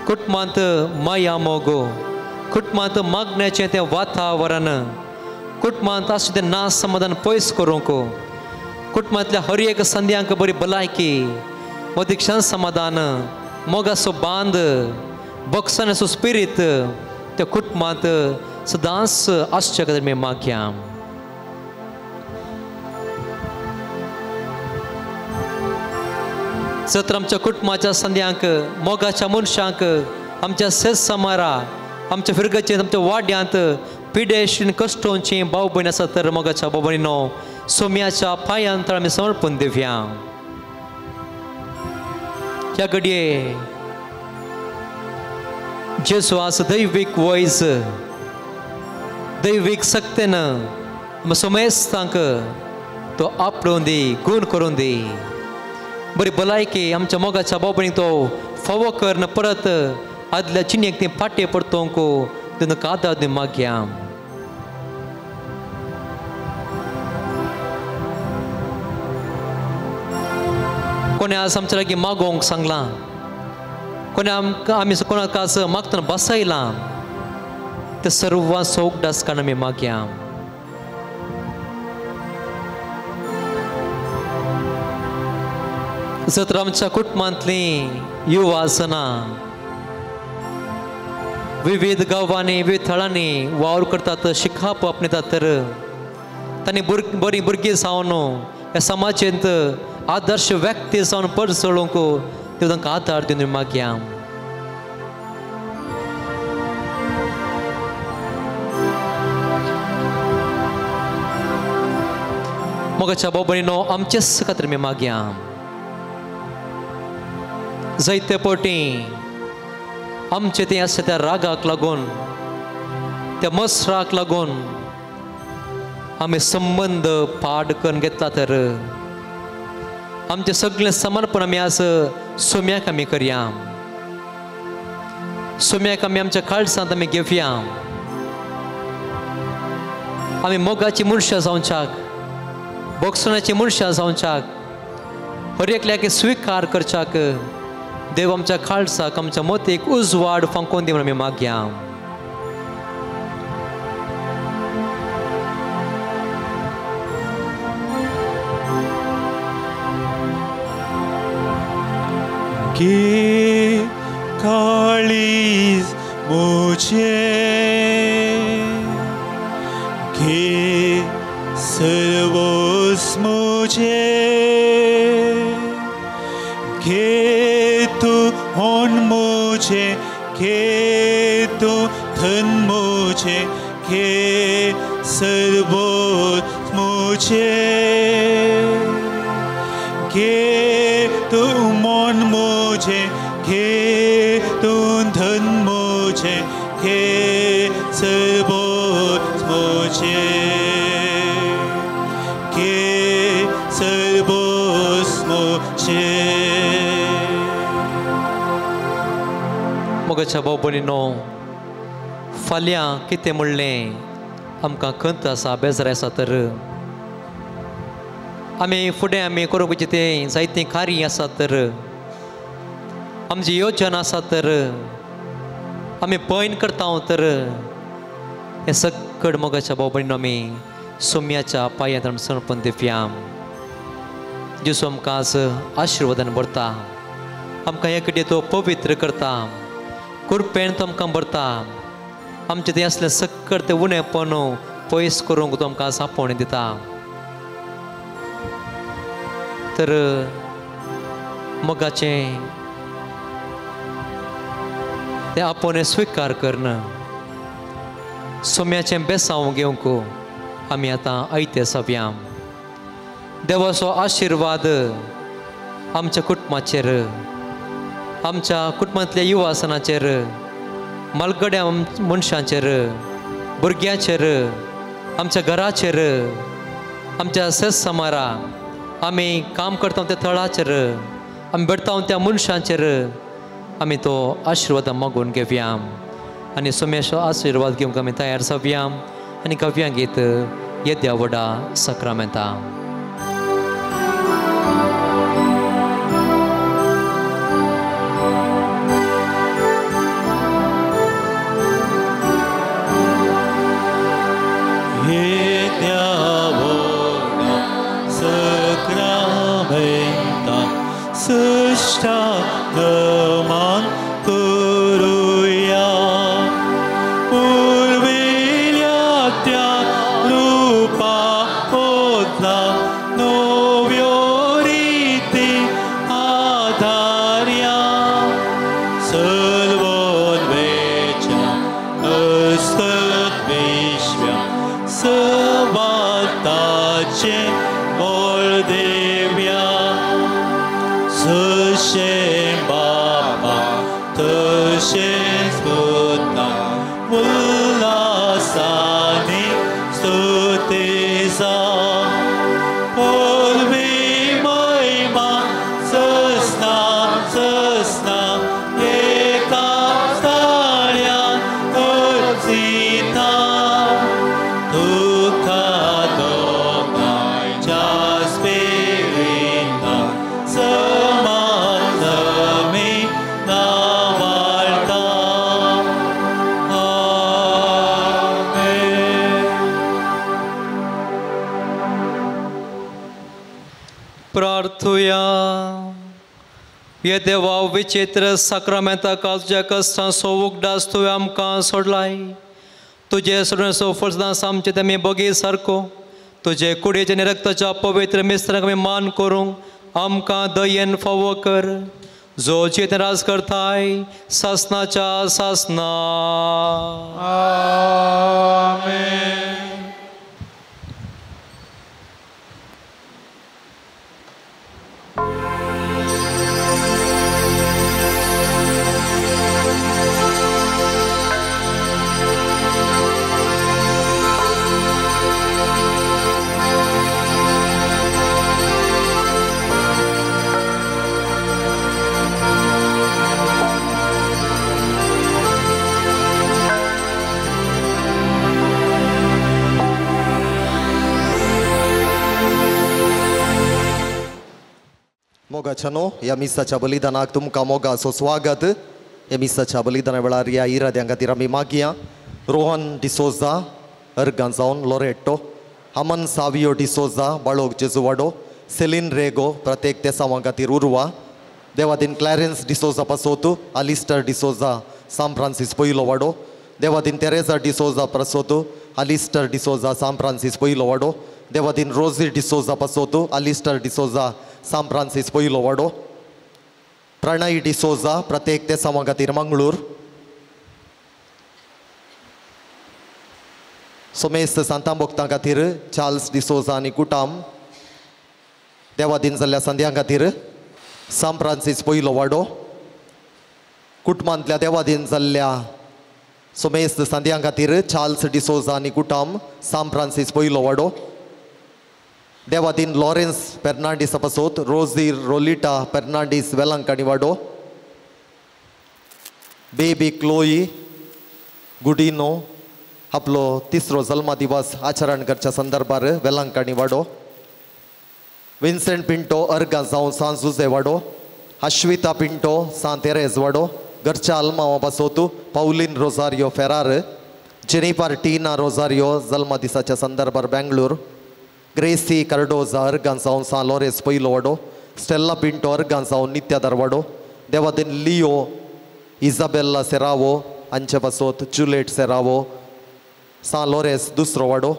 कुटुंबांत माया मोग, कुटुंबांत मागण्याचें तें वातावरण, कुटुंबांत आसूं तें ना समाधान पयस करूंक, कुटुंबांतल्या हर एक संद्यांक बरी भलायकी, मदीक्षण समाधान, मोगाचो बांद, बक्षणाचो स्पिरीत त्या कुटुंबांत सदांच आसचे खातीर आमी मागया. जर आमच्या कुटुंबाच्या संद्यांक, मोगाच्या मनशांक, आमच्या सेस समारा, आमच्या फिरगचे, आमच्या वाड्यांत पिडेशीन कश्टोंची भाव भयण आसा तर मोगाच्या भाव भयणीनो, सोम्याच्या पांयांत आमी समर्पण दिवया. ह्या घडये जेजू आज दैवीक वैज, दैवीक सक्तेन आमकां समेस्तांक तो आपडोवन दी, गूण करून दी. बरी भलायकी आमच्या मोगाच्या बाबणीक तो फावो करून परत आदल्या जिणेक ती फाटी परतोवंक तुका आदार दी मागया. कोणें आज आमच्या लागीं मागोवंक सांगलां, कोणें आमकां आमी कोणाक आज मागतना बसयलां, ते सर्वां सोगडास कारण आमी मागया. जर तर आमच्या कुटुंबांतलीं युवा आसना विविध गांवांनी विविध थळांनी वावर करतात, शिकाप आपणेतात, तर तांणी बरीं भुरगीं जावन ह्या समाजेंत आदर्श व्यक्ती जावन परजळूंक त्यो तांकां आदार दिवन मागया. मोगाच्या भाव भयणीनो, आमचेच खातीर आमी मागया. जायते पटी आमचे तें आसता त्या रागाक लागून, त्या मसराक लागून आमी संबंद पाड करून घेतला, तर आमचें सगळें समर्पण आमी आज सोम्याक आमी करया. सोम्याक आमी आमच्या काळसांत आमी घेवया. आमी मोगाची मनशां जावच्याक, बोगसणाची मनशां जावच्याक, हर एकल्याक स्विकार करच्याक देव आमच्या काळसाक आमच्या मतीक उजवाड फांकोवन दी म्हणून आमी मागया. की काळीज मुझे की सर्वोस मुझे के तू होन मुझे के तू धन मुझे के सर्वोस मुझे के तू मन मुझे के तू धन मुझे के सर्वोस मुझे के सर्वोस मुझे. मोगाच्या भाव भयणीनो, फाल्यां कितें म्हणलें आमकां खंत आसा, बेजार आसा, तर आमी फुडें आमी करूंक तें जायतीं कार्य आसा, तर आमची योजना आसा, तर आमी पयन करता, तर हें सगळें मोगाच्या भाव भयणीनो आमी सोम्याच्या पांयांत आमी समर्पण दिवया. जेजू आमकां आज आशिर्वादान भरता, आमकां हे कडेन तो पवित्र करता, कृपेन तो आमकां भरता. आमचें तें आसलें सगळें तें उणेपण पयस करूंक तो आमकां आज आपोवणें दिता. तर मोगाचें तें आपोवणें स्विकार करून सोम्याचें बेसांव घेवंक आमी आतां आयते जावया. देवाचो आशिर्वाद आमच्या कुटुंबाचेर, आमच्या कुटुंबांतल्या युवासनाचेर, मालगड्या मनशांचेर, भुरग्यांचेर, आमच्या घराचेर, आमच्या सेस समारा आमी काम करता त्या थळाचेर, आमी भेटता त्या मनशांचेर आमी तो आशिर्वाद मागून घेवया. आनी सोम्याचो आशिर्वाद घेवंक आमी तयार जावया आनी गावया गीत येद्या व्हडा सक्रामेंता. सष्टागमान करूया पूर्विल्या त्या रूपा ओतला नव्यो रीती आधार्या सर्वोन्वेच्या असत विश्व्या सवाताचे मोळ देव्या जशें बापा तशेंच पुता उल्हासानी प्रार्थुया. हे देवा विचित्र साक्रामेंता काल तुज्या कश्टांचो उगडास तुवें आमकां सोडलाय. तुजे सोडण्याचो फळ सदांच आमचे ते आमी बगी सारको तुजे कुडीचे आनी रक्ताच्या पवित्र मिस्त्रांक आमी मान करूंक आमकां दयेन फावो कर, जो जियेत राज करताय सासनाच्या सासना. आमेन. मोगाच्यानो ह्या मिसाच्या बलिदानाक तुमकां मोगाचो स्वागत. ह्या मिसाच्या बलिदाना वेळार ह्या इराद्यां खातीर आमी मागया. रोहन डिसोजा अर्गां जावन लोरेट्टो, अमन सावियो डिसोजा बाळोग जेजुवाडो, सेलीन रेगो प्रत्येक तेसांवां खातीर उर्वा, देवादीन क्लॅरन्स डिसोजा पासोतू, अलिस्टर डिसोजा सांत फ्रांसीस पयलो वाडो, देवादीन तेरेजा डिसोजा प्रसोतू, अलिस्टर डिसोजा सांत फ्रांसीस पयलो वाडो, देवादीन रोजी डिसोजा पासोतू, अलिस्टर डिसोजा सांत फ्रांसीस पयलो वाडो, प्रणय डिसोजा प्रत्येक तेसांवां खातीर मंगळूर, सोमेस्त सांतां भक्तां खातीर चार्ल्स डिसोजा आनी कुटाम, देवादीन जाल्ल्या संध्यां खातीर सांत फ्रांसीस पयलो वाडो, कुटुंबांतल्या देवादीन जाल्ल्या सोमेस्त संध्यां खातीर चार्ल्स डिसोजा आनी कुटाम सांत फ्रांसीस पयलो वाडो, देवादीन लॉरेन्स फेर्नांडीस पासोत, रोजी रोलिटा फेर्नांडीस वेलांकणी वाडो, बेबी क्लोई गुडिनो आपलो तिसरो जल्मा दिवस आचरण करच्या संदर्भार वेलांकणी वाडो, विन्सेंट पिंटो अर्गां जावन सांत जुजे वाडो, अश्विता पिंटो सांत तेरेज वाडो, घरच्या आल्मावा पासोत पावलीन रोजारियो फेरार, जेनिफर टीना रोजारियो जल्मा दिसाच्या संदर्भार बेंगळूर, ग्रेसी कार्डोजा अर्गां जावन सांत लॉरेस पयलो वाडो, स्टेल्ला पिंटो अर्गां जावन नित्यादार वाडो, देवादीन लियो इजाबेल्ला सेरावो हांचे पासोत जुलेट सेरावो सांत लॉरेस दुसरो वाडो,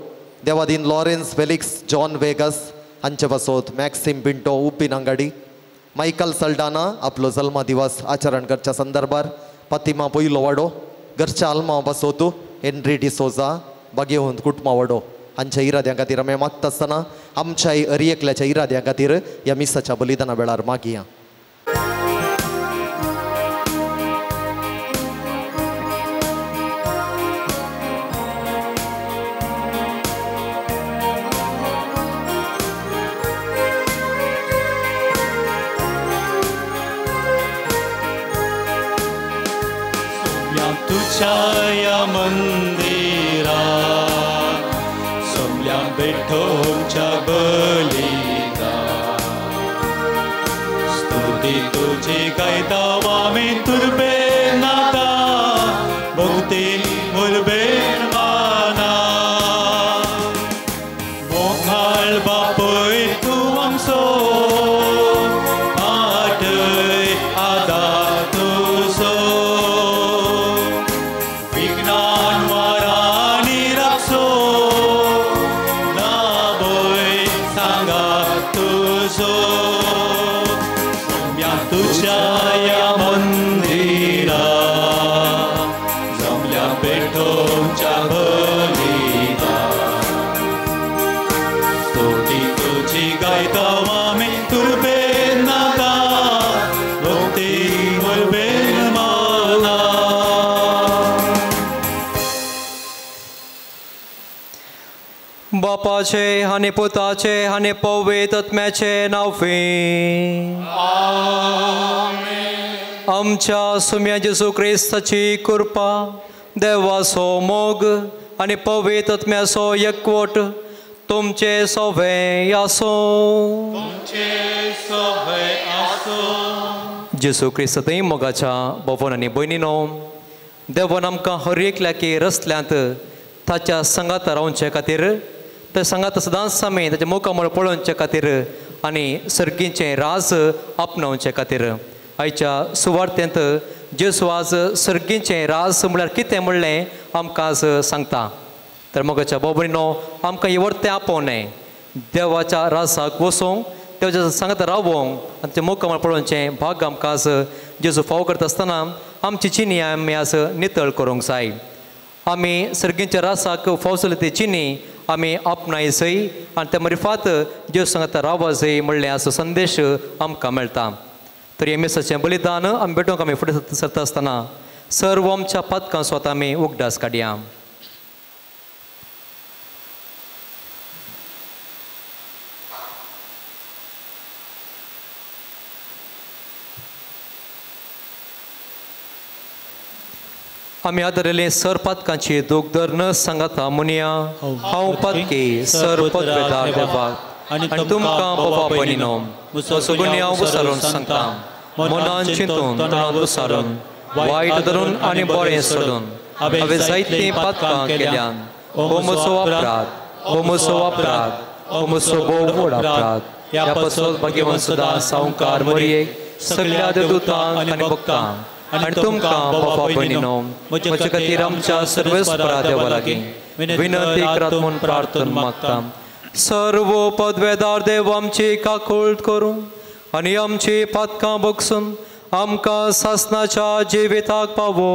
देवादीन लॉरेन्स फेलिक्स जॉन वेगस हांचे पासोत मॅक्सिम पिंटो उप्पीन अंगाडी, मायकल सल्डाना आपलो जल्मा दिवस आचरण करच्या संदर्भार पातिमा पयलो वाडो, घरच्या आल्मा पासोत हेनरी डिसोजा बागेवंत कुटुंबा वाडो हांच्या इराद्यां खातीर आमी मागता आसतना आमच्या अरी एकल्याच्या इराद्यां खातीर ह्या मिसाच्या बलिदाना वेळार मागया. तुझ्या या मंदिरा सोमल्या बेठोच्या बलिदा स्तुती तुझी गायता आमी तुर्बे नाता भक्ती मुरबेन माना मोखाळ बापय तूं आमचो आटय आदार तुजो विज्ञान वारांनी राखचो नाबय सांगात तुजो जमल्या तुज्या ह्या मंदिरा जमल्या पेटोवच्या बलिदा स्तुती तुजी गायता आमी तुर्बेन नाता भक्ती मुरबेन माना. बापाचे आनी पुताचे आनी पवित्र आत्म्याचे नांवे आमच्या सुम्या जेजू क्रिस्ताची कृपा, देवाचो मोग आनी पवित्र आत्म्याचो एकवट तुमचे सवे आसूं. तुमचे सवे आसूं. जेजू क्रिस्त थंय मोगाच्या भोवन आनी भयणीनो, देवान आमकां हर एकल्याकी रसल्यांत ताच्या सांगाता रावचे खातीर, त्या सांगाता सदांच आमी ताच्या मुखामळ पळोवचे खातीर आनी सर्गीचें राज आपणावचे खातीर. आयच्या सुवार्तेंत जेजू आज सर्गीचें राज म्हळ्यार कितें म्हणलें आमकां आज सांगता. तर मोगाच्या भाव भयणीनो, आमकां हें वर्तें आपोवणें देवाच्या राजाक वचूंक, देवाच्या सांगता रावोंक आनी तें मुखामळ पळोवचें भाग आमकां आज जेजू फावो करता आसतना आमची चिनी आमी आज नितळ करूंक जाय. आमी सर्गीच्या रासाक फावो जाली ती चिनी आमी आपणाय जय आनी त्या मरिफात जेजू सांगता रावा जय म्हणलें असो संदेश आमकां मेळटा. तर हें मिसाचें बलिदान आमी भेटोवंक आमी फुडें सरता आसतना सर्व आमच्या पातकां स्वता आमी उगडास काडया. आमी आदरले सर पातकांची दूख धरून सांगाता मुनिया, हांव पातकी सर पदवेदार देवाक आनी तुमकां बाबा भयणीनो म्हजो गुन्यांव विसरून सांगता. मनान चिंतून तणाव विसरून वायट धरून आनी बरें सोडून हांवें जायतीं पातकां केल्यान. हो म्हजो अपराध, हो म्हजो अपराध, हो म्हजो भोव व्हड अपराध. ह्या पासत भाग्यवंत सदां सावकार मरयेक सगळ्या देवदूतांक आनी भक्तांक आनी तुमकां बाबा भयणीनो म्हजे खातीर आमच्या सर्वेस्परा देवा लागीं विनंती करात म्हूण प्रार्थना मागता. सर्व पदवेदार देव आमची काकूळट करूं आनी आमची पातकां बगसून आमकां सासनाच्या जिविताक पावो.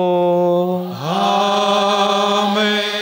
आमेन.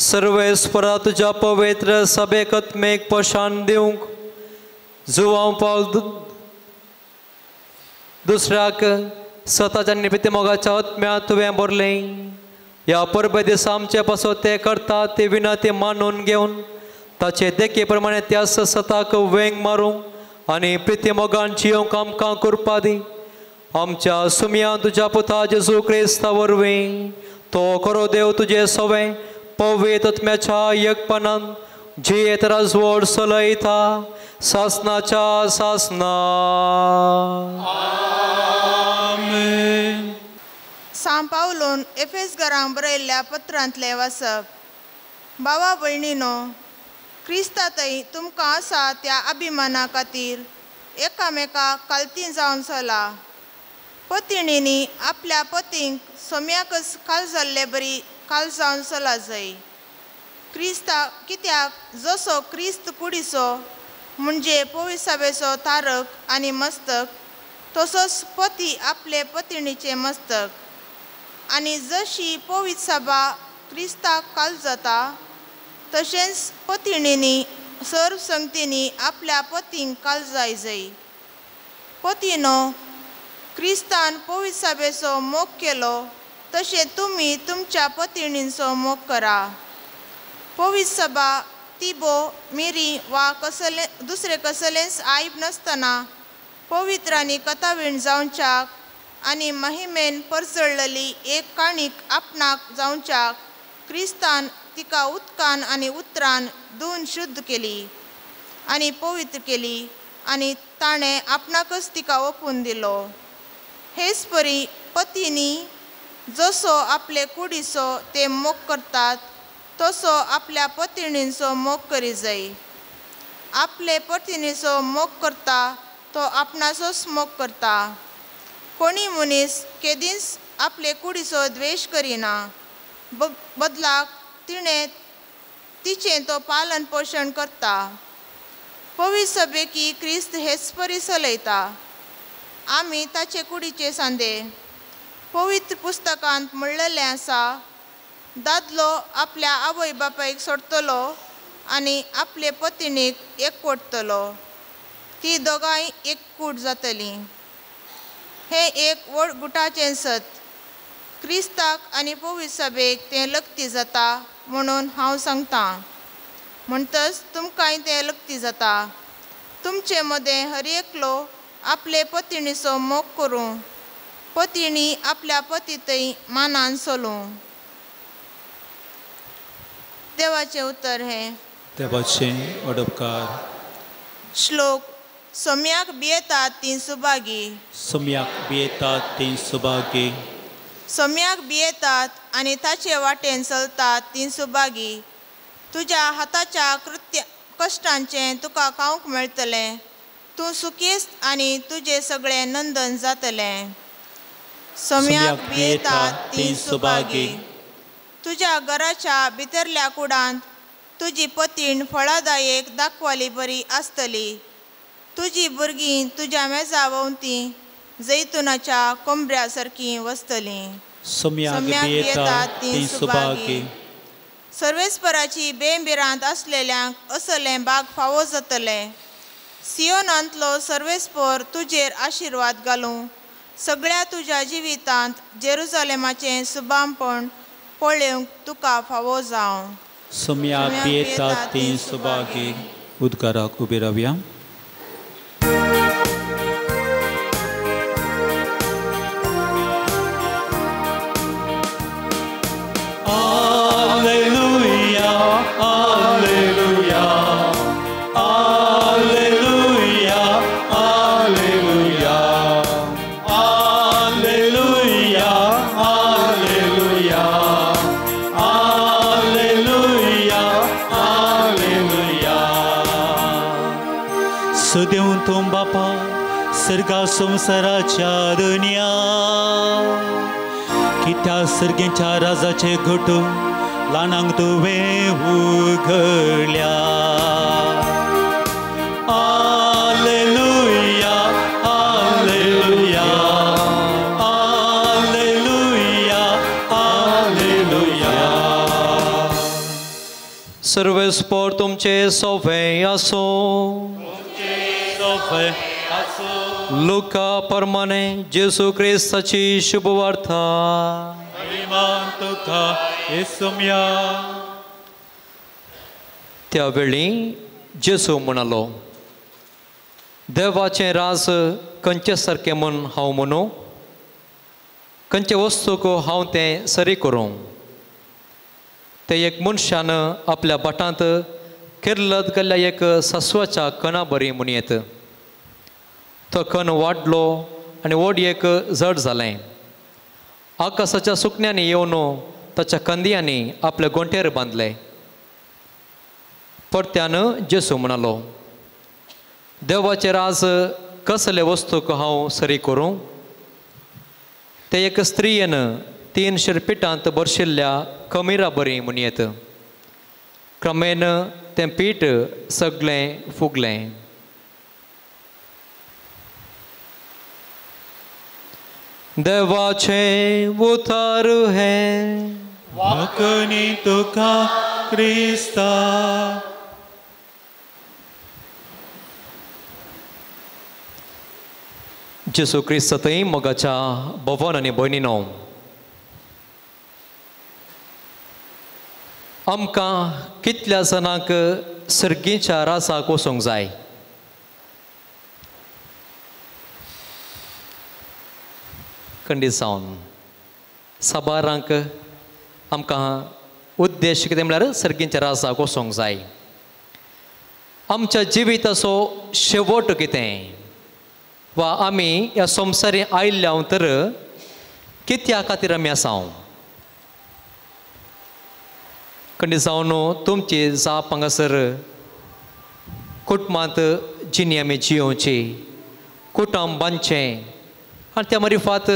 सर्वेस्परा तुज्या पवित्र सभेक आत्मेक पोशाण दिवंक जुवांव पावल दुसऱ्याक स्वताच्या निमित्त मोगाच्या आत्म्या तुवें भरलें. ह्या परबे दिसा आमचे पासत ते करता ते विनंती मानून घेवन ताचे देखी प्रमाणे त्या सताक वेंग मारूंक आनी प्रिती मोगान जियोंक आमकां कृपा दी. आमच्या सुमयान तुज्या पुता जेजू क्रिस्ता वरवीं तो खरो देव तुजे सवें पवित्र आत्म्याच्या एकपणान जियेत राजवड चलयता सासनाच्या सासना. आमेन. सांव पावलोन एफेस घरांक बरयल्ल्या पत्रांतलें वाचप. भावा भयणीनो, क्रिस्तांतय तुमकां आसा त्या अभिमाना खातीर एकामेका कालती जावन चला. पतिणींनी आपल्या पतींक सोम्याकच काल जाल्ले बरी काल जावन चला जाय. क्रिस्ता कित्याक जसो क्रिस्त कुडीचो म्हणजे पविसाबेचो तारक आनी मस्तक, तसोच पती आपले पतिणीचें मस्तक. आनी जशी पवित्र सभा क्रिस्ताक काल जाता तशेंच पतिणींनी सर्व संगतींनी आपल्या पतींक काल जाय जाय. पतीनो, क्रिस्तान पवित्र सभेचो मोग केलो तशें तुमी तुमच्या पतिणींचो मोग करा. पवित्र सभा तिबो मिरी वा कसले दुसरे कसलेंच आयब नासतना पवित्र आनी कथावीण जावच्याक आनी महिमेन परजळ्ळली एक काणीक आपणाक जावच्याक क्रिस्तान तिका उदकान आनी उतरान धुवन शुद्ध केली आनी पवित्र केली आनी ताणें आपणाकच तिका ओपून दिलो. हेच परी पतींनी जसो आपले कुडीचो ते मोग करतात तसो आपल्या पतिणींचो मोग करी जाय. आपले पतिणीचो मोग करता तो आपणाचोच मोग करता. कोणी मनीस केदींच आपले कुडीचो द्वेश करिना, बदलाक तिणें तिचें तो पालन पोशण करता. पवित्र सभेकी क्रिस्त हेच परी चलयता. आमी ताचे कुडीचे सांदे. पवित्र पुस्तकांत म्हणलेलें आसा, दादलो आपल्या आवय बापायक सोडटलो आनी आपले पतिणीक एकवटतलो, ती दोगांय एककूट जातलीं. हें एक व्हड गुटाचें सत. क्रिस्ताक आनी पवित्र सभेक तें लग्ती जाता म्हणून हांव सांगतां. म्हणटच तुमकांय तें लग्ती जाता. तुमचे मदें हर एकलो आपले पतिणीचो मोग करूं, पतिणी आपल्या पती थंय मानान चलूं. देवाचें उतर हें. देवाचें अडपकार. श्लोक. सोम्याक भियेतात तीं सुभागी. सोम्याक भियेतात तीं सुभागी. सोम्याक भियेतात आनी ताचे वाटेन चलतात तीं सुभागी. तुज्या हाताच्या कृत्य कश्टांचें तुका खावंक मेळटलें, तूं सुखेस्त आनी तुजें सगळें नंदन जातलें. सोम्याक भियेतात तीं सुभागी. तुज्या घराच्या भितरल्या कुडांत तुजी पतीण फळादायक दाखवाली बरी आसतली. तुजी भुरगीं तुज्या मेजा भोंवती जैतुनाच्या कोंबऱ्या सारकीं वसतलीं. सोम्याक भियेतात तीं सुभागी. सर्वेस्पराची बेंबिरांत आसलेल्यांक असलें बाग फावो जातलें. सियोनांतलो सर्वेस्पर तुजेर आशिर्वाद घालूं. सगळ्या तुज्या जिवितांत जेरुजालेमाचें सुबामपण पळोवंक तुका फावो जावं. सोम्याक भियेतात तीं सुभागी. उद्गाराक उबी रावया. Alleluia, alleluia, alleluia, alleluia, alleluia, alleluia, alleluia, alleluia. सदेव तूं बापा सर्गा संवसाराच्या दुनिया कित्या सर्गेच्या राजाचे घटू ल्हानांक तुवें उगडल्या. आलेलुया, आलेलुया, आलेलुया, आलेलुया. सर्वेस्पर तुमचे सोवे आसूं. लुका प्रमाणे जेसू क्रिस्ताची शुभवार्ता. त्या वेळी जेसू म्हणालो, देवाचें राज खंयचे सारकें म्हूण हांव म्हणू, खंयचे वस्तूक हांव तें सरी करूं. ते एक मनशान आपल्या भाटांत केरलत गेल्ल्या एक सासवाच्या कणा बरी म्हूण येत. तो कण वाडलो आनी व्हड एक जड जालें. आकाशाच्या सुकण्यांनी येवन ताच्या कंदयांनी आपले गोंटेर बांदले. परत्यान जेसू म्हणालो, देवाचें राज कसले वस्तूक हांव सरी करूं. ते एक स्त्रियेन 3 शिरपिटांत बरशिल्ल्या कमिरा बरी म्हूण येत. क्रमेन तें पीठ सगळें फुगलें. देवाचें उतर हें. वाकणी तुका क्रिस्ता. जेसू क्रिस्त थंय मोगाच्या भवन आनी भयणीनो, आमकां कितल्या जाणांक सर्गीच्या राजाक वचूंक जाय. खंडीत जावन साबारांक आमकां उद्देश कितें म्हळ्यार सर्गीच्या राजाक वचूंक जाय. आमच्या जिविताचो शेवट कितें वा आमी ह्या संवसारी आयिल्ल्या तर कित्या खातीर आमी आसा. खंडीत जावन तुमची जाप हांगासर कुटुंबांत जिणी आमी जियोवची, कुटुंब बांदचें आनी त्या मारिफात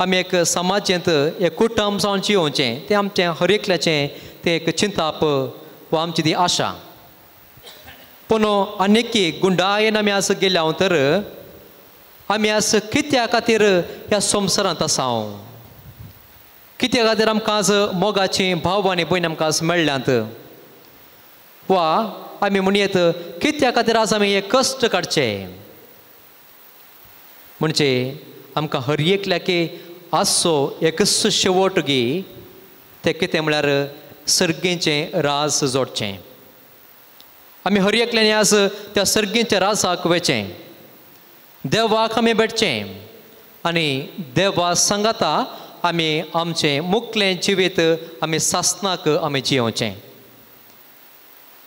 आमी एक समाजेंत एक कुटुंब जावन जियोवचें, तें आमचें हर एकल्याचें तें एक चिंताप वा आमची ती आशा. पूण आनीक गुंडायेन आमी आस गेल्या तर आमी आज कित्या खातीर ह्या संवसारांत आसा, कित्या खातीर आमकां आज मोगाची भाव आनी भयण आमकां आज मेळ्ळ्यांत, वा आमी म्हणयेत कित्या खातीर आज आमी हे कश्ट काडचे. म्हणजे आमकां हर एकल्याक आसचो एकच शेवट गी, तें कितें म्हळ्यार सर्गेचें राज जोडचें. आमी हर एकल्यानी आज त्या सर्गेच्या राजाक वेचें, देवाक आमी भेटचें आनी देवा सांगाता आमी आमचें मुखलें जिवीत आमी सासनाक आमी जियोवचें.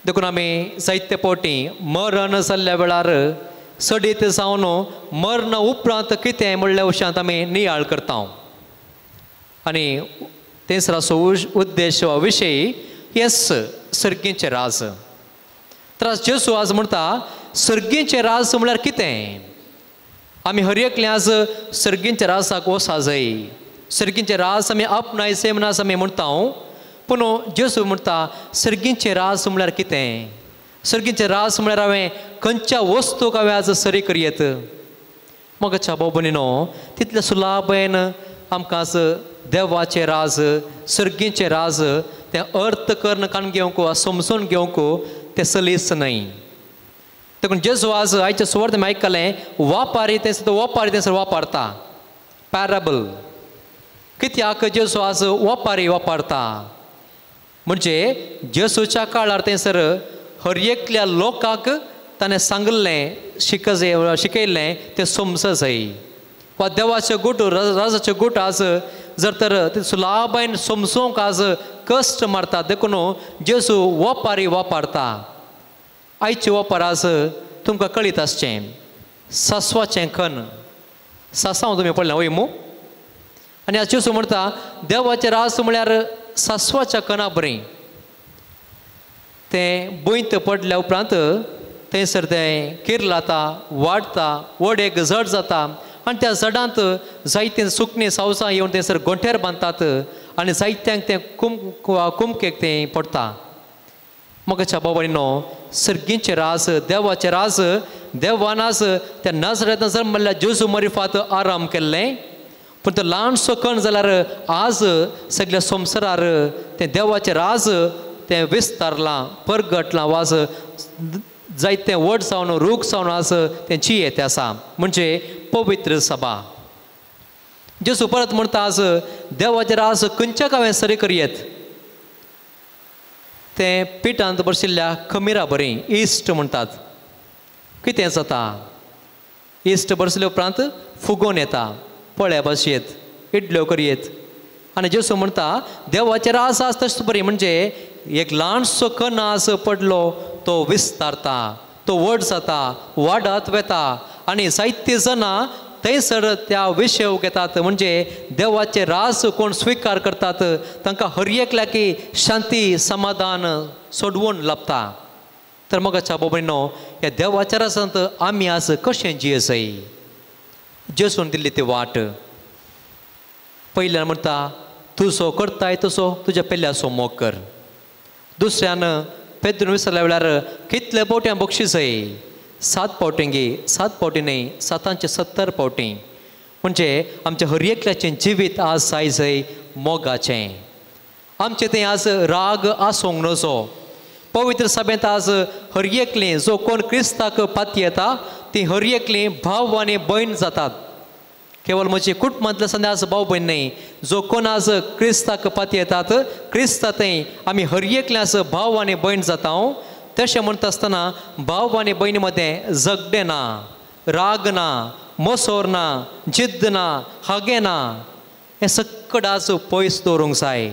देखून आमी जायते फावटी मरण जाल्ल्या वेळार सडीत जावन मरण उपरांत कितें म्हणल्या उशांत आमी नियाळ करता आनी तेसराचो उद्देश वा विशय येस सर्गीचें राज. तर आज जेजू आज म्हणटा सर्गीचें राज म्हळ्यार कितें. आमी हर एकले आज सर्गीच्या राजाक वसा जाय, सर्गीचें राज आमी आपणायचें म्हण आज आमी म्हणटा. पूण जेजू म्हणटा सर्गीचें राज म्हळ्यार कितें. सर्गीचें राज म्हळ्यार हांवें खंयच्या वस्तूक हांवें आज सरी करयेत. मोगाच्या भाव भयणीनो, तितले सुलाभेन आमकां आज देवाचें राज, सर्गीचें राज तें अर्थ करून काण घेवंक वा समजून घेवंक तें सलीस न्हय. देखून जेजू आज आयच्या सुवार्थ आमी आयकलें वापारी तें वपारी तें वापरता पॅराबल. कित्याक जेजू आज वपारी वापरता म्हणजे जेजूच्या काळार थंयसर हर एकल्या लोकांक ताणें सांगिल्लें शिकयल्लें तें समज जाय. वा देवाचे गुट राजाचे गुट आज जर तर ते सुलाबायन समजूंक आज कश्ट मारता. देखून जेजू वपारी वापरता. आयचे वपार आज तुमकां कळीत आसचें सासवाचें खन सासांव तुमी पडलें वय मू. आनी आज जेजू म्हणटा देवाचें राज म्हळ्यार सासवाच्या कणा बरें. तें भुंयत पडल्या उपरांत थंयसर तें किर्लाता, वाडटा, व्हड एक झड जाता आनी त्या झडांत जायते सुकणीं सावसां येवन थंयसर गोंठेर बांदतात आनी जायत्यांक तें कुमकेक तें पडटा. मोगाच्या भाव भयणीनो, सर्गीचें राज, देवाचें राज, देवान आज त्या नजरेंत जल्मल्ल्या जेजू मरिफात आराम केल्लें. पूण तो ल्हानसो कण जाल्यार आज सगल्या संवसारार तें देवाचें राज तें विस्तारलां, परगटलां, वाज जायतें व्हड जावन रूख जावन आज तें जियेत आसा म्हणजे पवित्र सभा. जेजू परत म्हणटा आज देवाचें राज खंयच्या हांवें सरी करयेत. तें पिठांत बशिल्ल्या खमिरा बरी इश्ट म्हणटात. कितें जाता इश्ट बरसले उपरांत फुगोवन येता, पळ्या बसयेत, इडल्यो करयेत. आनी जेजू म्हणटा देवाचें राज आज तशें बरी म्हणजे एक ल्हानसो कण आज पडलो तो विस्तारता, तो व्हड जाता, वाडत वेता आनी जायते जाणां थंयसर त्या विशय घेतात. म्हणजे देवाचें राज कोण स्विकार करतात तांकां हर एकल्याक शांती समाधान सोडवून लाभता. तर मोगाच्या भाव भयणीनो, ह्या देवाच्या राजांत आमी आज कशें जियेसय. जेजून दिल्ली ती वाट पयल्यान म्हणटा तुजो करताय तसो तुज्या पेल्याचो मोग कर. दुसऱ्यान पेद्रून विसरल्या वेळार कितले पावटी बक्षीसय, 7 पावटींगी, 7 पावटी न्हय, 770 पावटी. म्हणजे आमच्या हर एकल्याचें जिवीत आज जाय जाय मोगाचें. आमचें तें आज राग आसूंक नजो. पवित्र सभेंत आज हर एकलीं जो कोण क्रिस्ताक पातयेता ती हर एकलीं भाव आनी भयण जातात. केवळ म्हजे कुटुंबांतले संद्या आज भाव भयण न्हय, जो कोण आज क्रिस्ताक पातयेतात क्रिस्ता थंय आमी हर एकले आज भाव आनी भयण जाता. तशें म्हणटा आसतना भाव आनी भयणी मदें झगडें ना, राग ना, मोसोर ना, जिद्द ना, हागें ना, हें सक्कड आज पयस दवरूंक जाय.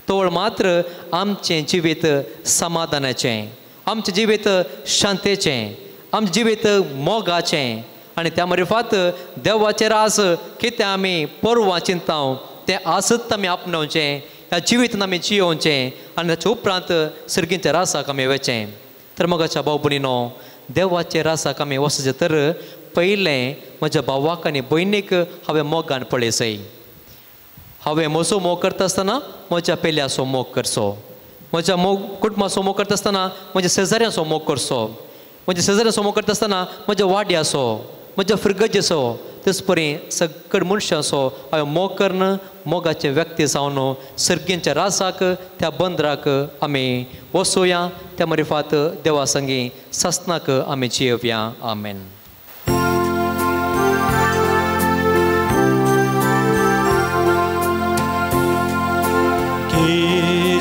तोळ मात्र आमचें जिवीत समाधानाचें, आमचें जिवीत शांतेचें, आमचें जिवीत मोगाचें. आनी त्या मरिफात देवाचें राज कितें आमी परवां चिंता तें आसत आमी आपणावचें, ह्या जिवितान आमी जियोवचें आनी ताच्या उपरांत सर्गीच्या रासाक आमी वेचें. तर मोगाच्या भाव भयणीनो, देवाच्या रासाक आमी वचचें तर पयलें म्हज्या भावाक आनी भयणीक हांवें मोगान पळयसय. हांवें म्हजो मोग करता आसतना म्हज्या पेल्याचो मोग करचो, म्हज्या मोग कुटुंबाचो मोग करता आसतना म्हज्या शेजाऱ्यांचो मोग करचो, म्हज्या शेजाऱ्यांचो मोग करता आसतना म्हज्या वाड्याचो, म्हज्या फिरगजेचो तेच परी सगळ मनशाचो हांवें मोग करून मोगाचे व्यक्ती जावन सर्गींच्या राजाक त्या बंदराक आमी वसोया त्या मरिफात देवा संगी सासनाक आमी जियोवया. आमेन.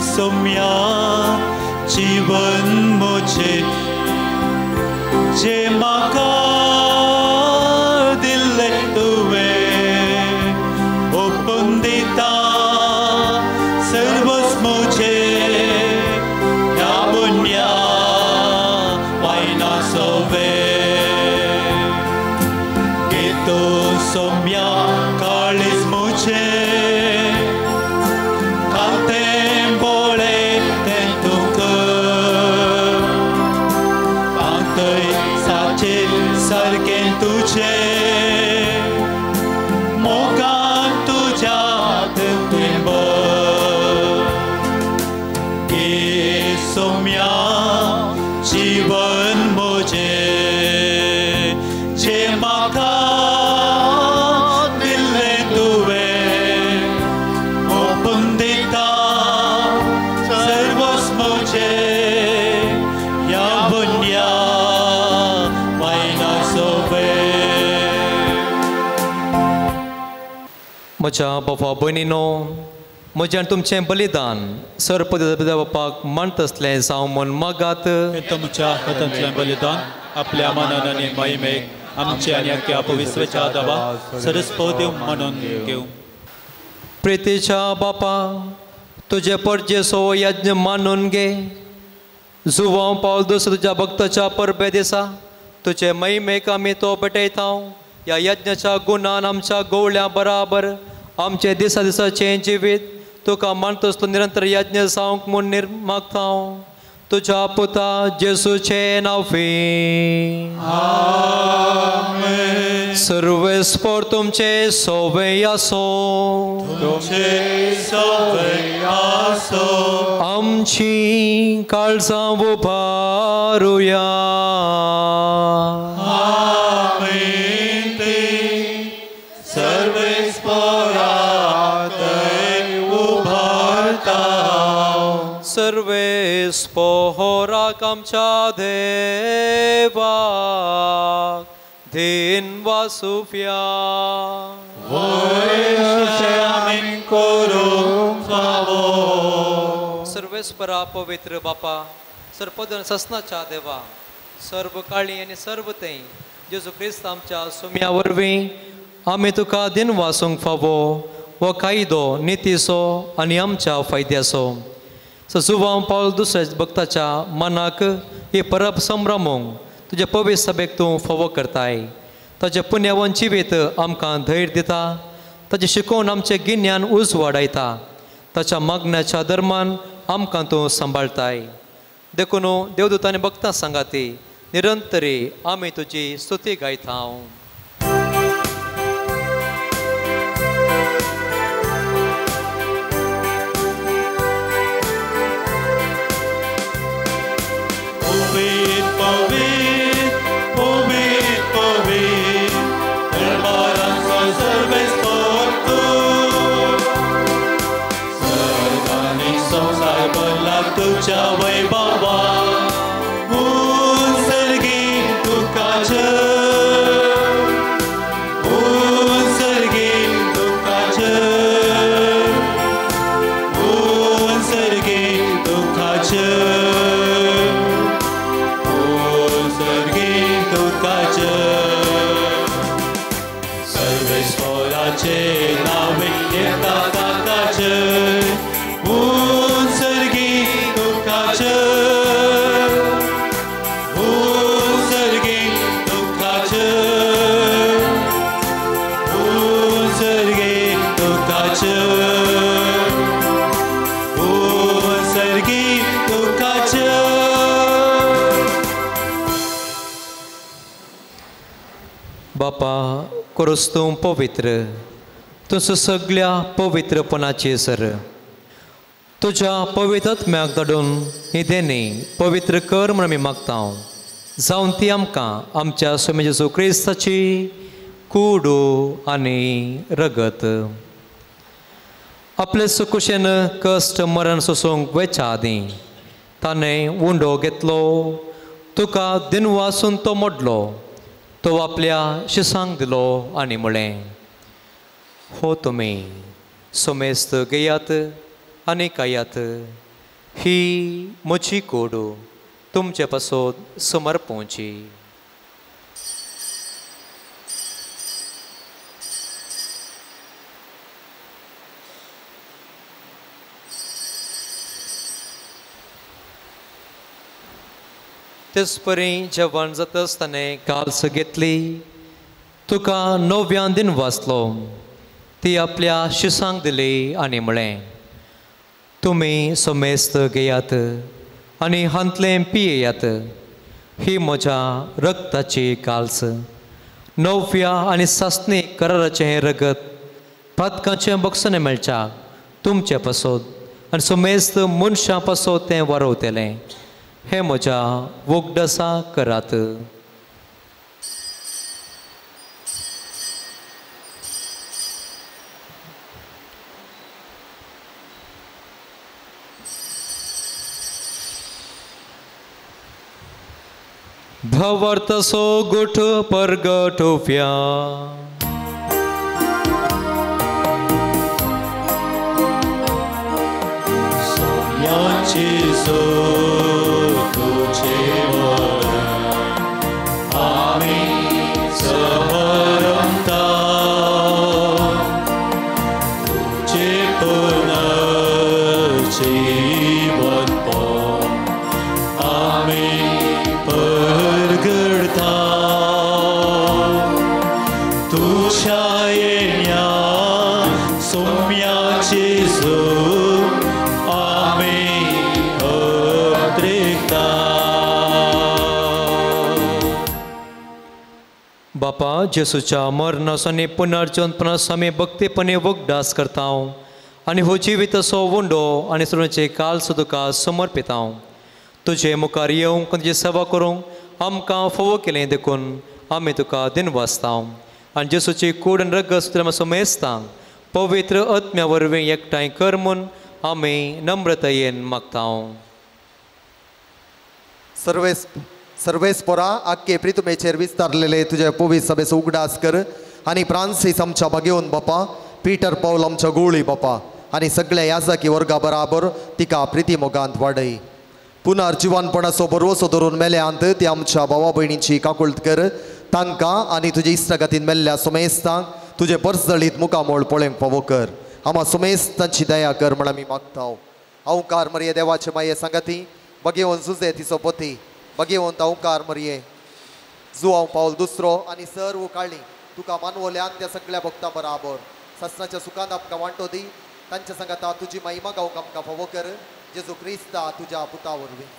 सोम्या जीवन मुझे जे म्हाका दिल्लें तुवें ओपून दिता सर्वस मुझे ह्या पुण्या वायना सोवे घेतो सोम्या काळीज मुझे म्हज्या बाबा भयणीनो म्हजें तुमचें बलिदान सर्पदेवा बापाक मानतसलें जावं म्हूण मागात. तुमच्या हातांतलें बलिदान आपल्या मनान आनी महिमेक आमचे आनी अख्ख्या पवित्रच्या दबा सरस्पती म्हणून घेवं. प्रितीच्या बापा तुजे परजेसो यज्ञ मानून घे. जुवांव पावल दुसरो तुज्या भक्ताच्या परबे दिसा तुजे महिमेक आमी तो पेटयता. ह्या यज्ञाच्या गुणान आमच्या गोवळ्या बराबर आमचे दिसा दिसाचें जिवीत तुका मानतसलो निरंतर यज्ञ जावंक म्हूण मागता. तुज्या पुता जेसूचें नांवी आमेन. सर्वेस्पोर तुमचे सोवे आसो तुमचे सोवे आसो. आमची काळजां उबारुया. सर्वेस्पोराक आमच्या देवाक धीन वासुफ्या सर्वेस्परा पवित्र बापा सर्पदन ससनाच्या देवा सर्व काळी आनी सर्व थंय जेजू क्रिस्त आमच्या सुम्या वरवीं आमी तुका दिन वासूंक फावो हो कायदो नितीचो आनी आमच्या फायद्याचो. जुवांव पावल दुसऱ्या भक्ताच्या मनाक ही परब संभ्रमूंक तुजे पवित्र सभेक तूं फावो करताय. ताजें पुण्यावन जिवीत आमकां धैर्य दिता. ताजें शिकोवन आमचें गिन्यान उजवाडायता. ताच्या मागण्याच्या धर्मान आमकां तूं सांबाळताय. देखून देवदूतांनी भक्तां सांगाती निरंतरी आमी तुजी स्तुती गायता. तुझ्या वैभवा उत्सर्गी तुका जय उत्सर्गी तुका जय उत्सर्गी तुका जय उत्सर्गी तुका जय. सर्वेश्वराचे नावे येता ताका जय उत्सर्गी तुका जय उत्सर्गी तुका जय उत्सर्गी तुका जय उत्सर्गी तुका जय. बापा कोरोस तूं पवित्र तुजो सगळ्या पवित्रपणाचे सर तुज्या पवित्र आत्म्याक धाडून ही देणी पवित्र कर म्हूण आमी मागता. जावन ती आमकां आमच्या स्वामी जेजू क्रिस्ताची कूड आनी रगत. आपले सुकुशेन कश्ट मरण सोसूंक वेच्या आदीं ताणें उंडो घेतलो, तुका दिनवासून तो मोडलो, तो आपल्या शिसांक दिलो आनी म्हळें, हो तुमी समेस्त घेयात आनी खायात, ही म्हजी कूड तुमचे पासत समर्पोवची. तेच परी जेवण जातच ताणें काल्स घेतली, तुका नव्यान दिन वाचलो, ती आपल्या शिसांक दिली आनी म्हळें, तुमी समेस्त घेयात आनी हांतलें पियेयात, ही म्हज्या रगताची काल्स, नव्या आनी सासणी कराराचें हें रगत पातकांचें बक्षणें मेळच्या तुमचे पासत आनी समेस्त मनशां पासत तें वारवतलें. हे म्हज्या वोगडसा करात. भवर्तसो गुठ परगटोव्या. सोम्याची सो तुझे मरण आमी समरमता, तुझे पुनर्जीवन आमी परगडता, तुझ्या येण्या सोम्याची सो आमी अत्रेकता. बापा, जेसूच्या मरणाचो आनी पुनर्जन्मपणाचो आमी भक्तीपणे वगडास करता आनी हो जिवीत असो उंडो आनी सृणाचे कालसो तुका समर्पिता. तुजे मुखार येवंक तुजी सेवा करूंक आमकां फावो केलें देखून आमी तुका दिनवासता आनी जेसूची कूड आनी रगत सुद्दां समेस्तां पवित्र आत्म्या वरवीं एकठांय कर म्हूण आमी नम्रतायेन मागता. सर्वेस पोरा आख्खे प्रितुमेचेर विस्तारलेले तुजे पवित्र सभेचो उगडास कर आनी फ्रांसीस आमच्या भागेवन बापा, पीटर पावल आमच्या गोळी बापा आनी सगळ्या याजाकी वर्गा बराबर तिका प्रिती मोगांत वाडय. पुनर्जिवनपणाचो भरवसो धरून मेल्यांत ती आमच्या भावा भयणींची काकुळट कर, तांकां आनी तुजे इश्टागतीन मेल्ल्या सुमेस्तांक तुजे परजळीत मुखामोळ पळोवंक फावो कर. आमा सुमेस्तांची दया कर म्हण आमी मागता. अवकार मरये देवाचे माये सांगाती बगेवन जुजे तिचो पती बगेवन अवकार मरये जुआव पावल दुसरो आनी सर्व काळी तुका मानवल्यान त्या सगळ्या भक्तां बराबर ससनाच्या सुखान आमकां वांटो दी. तांच्या सांगाता तुजी महिमा गावंक आमकां फावो कर, जेजू क्रिस्ता तुज्या पुता वरवीं.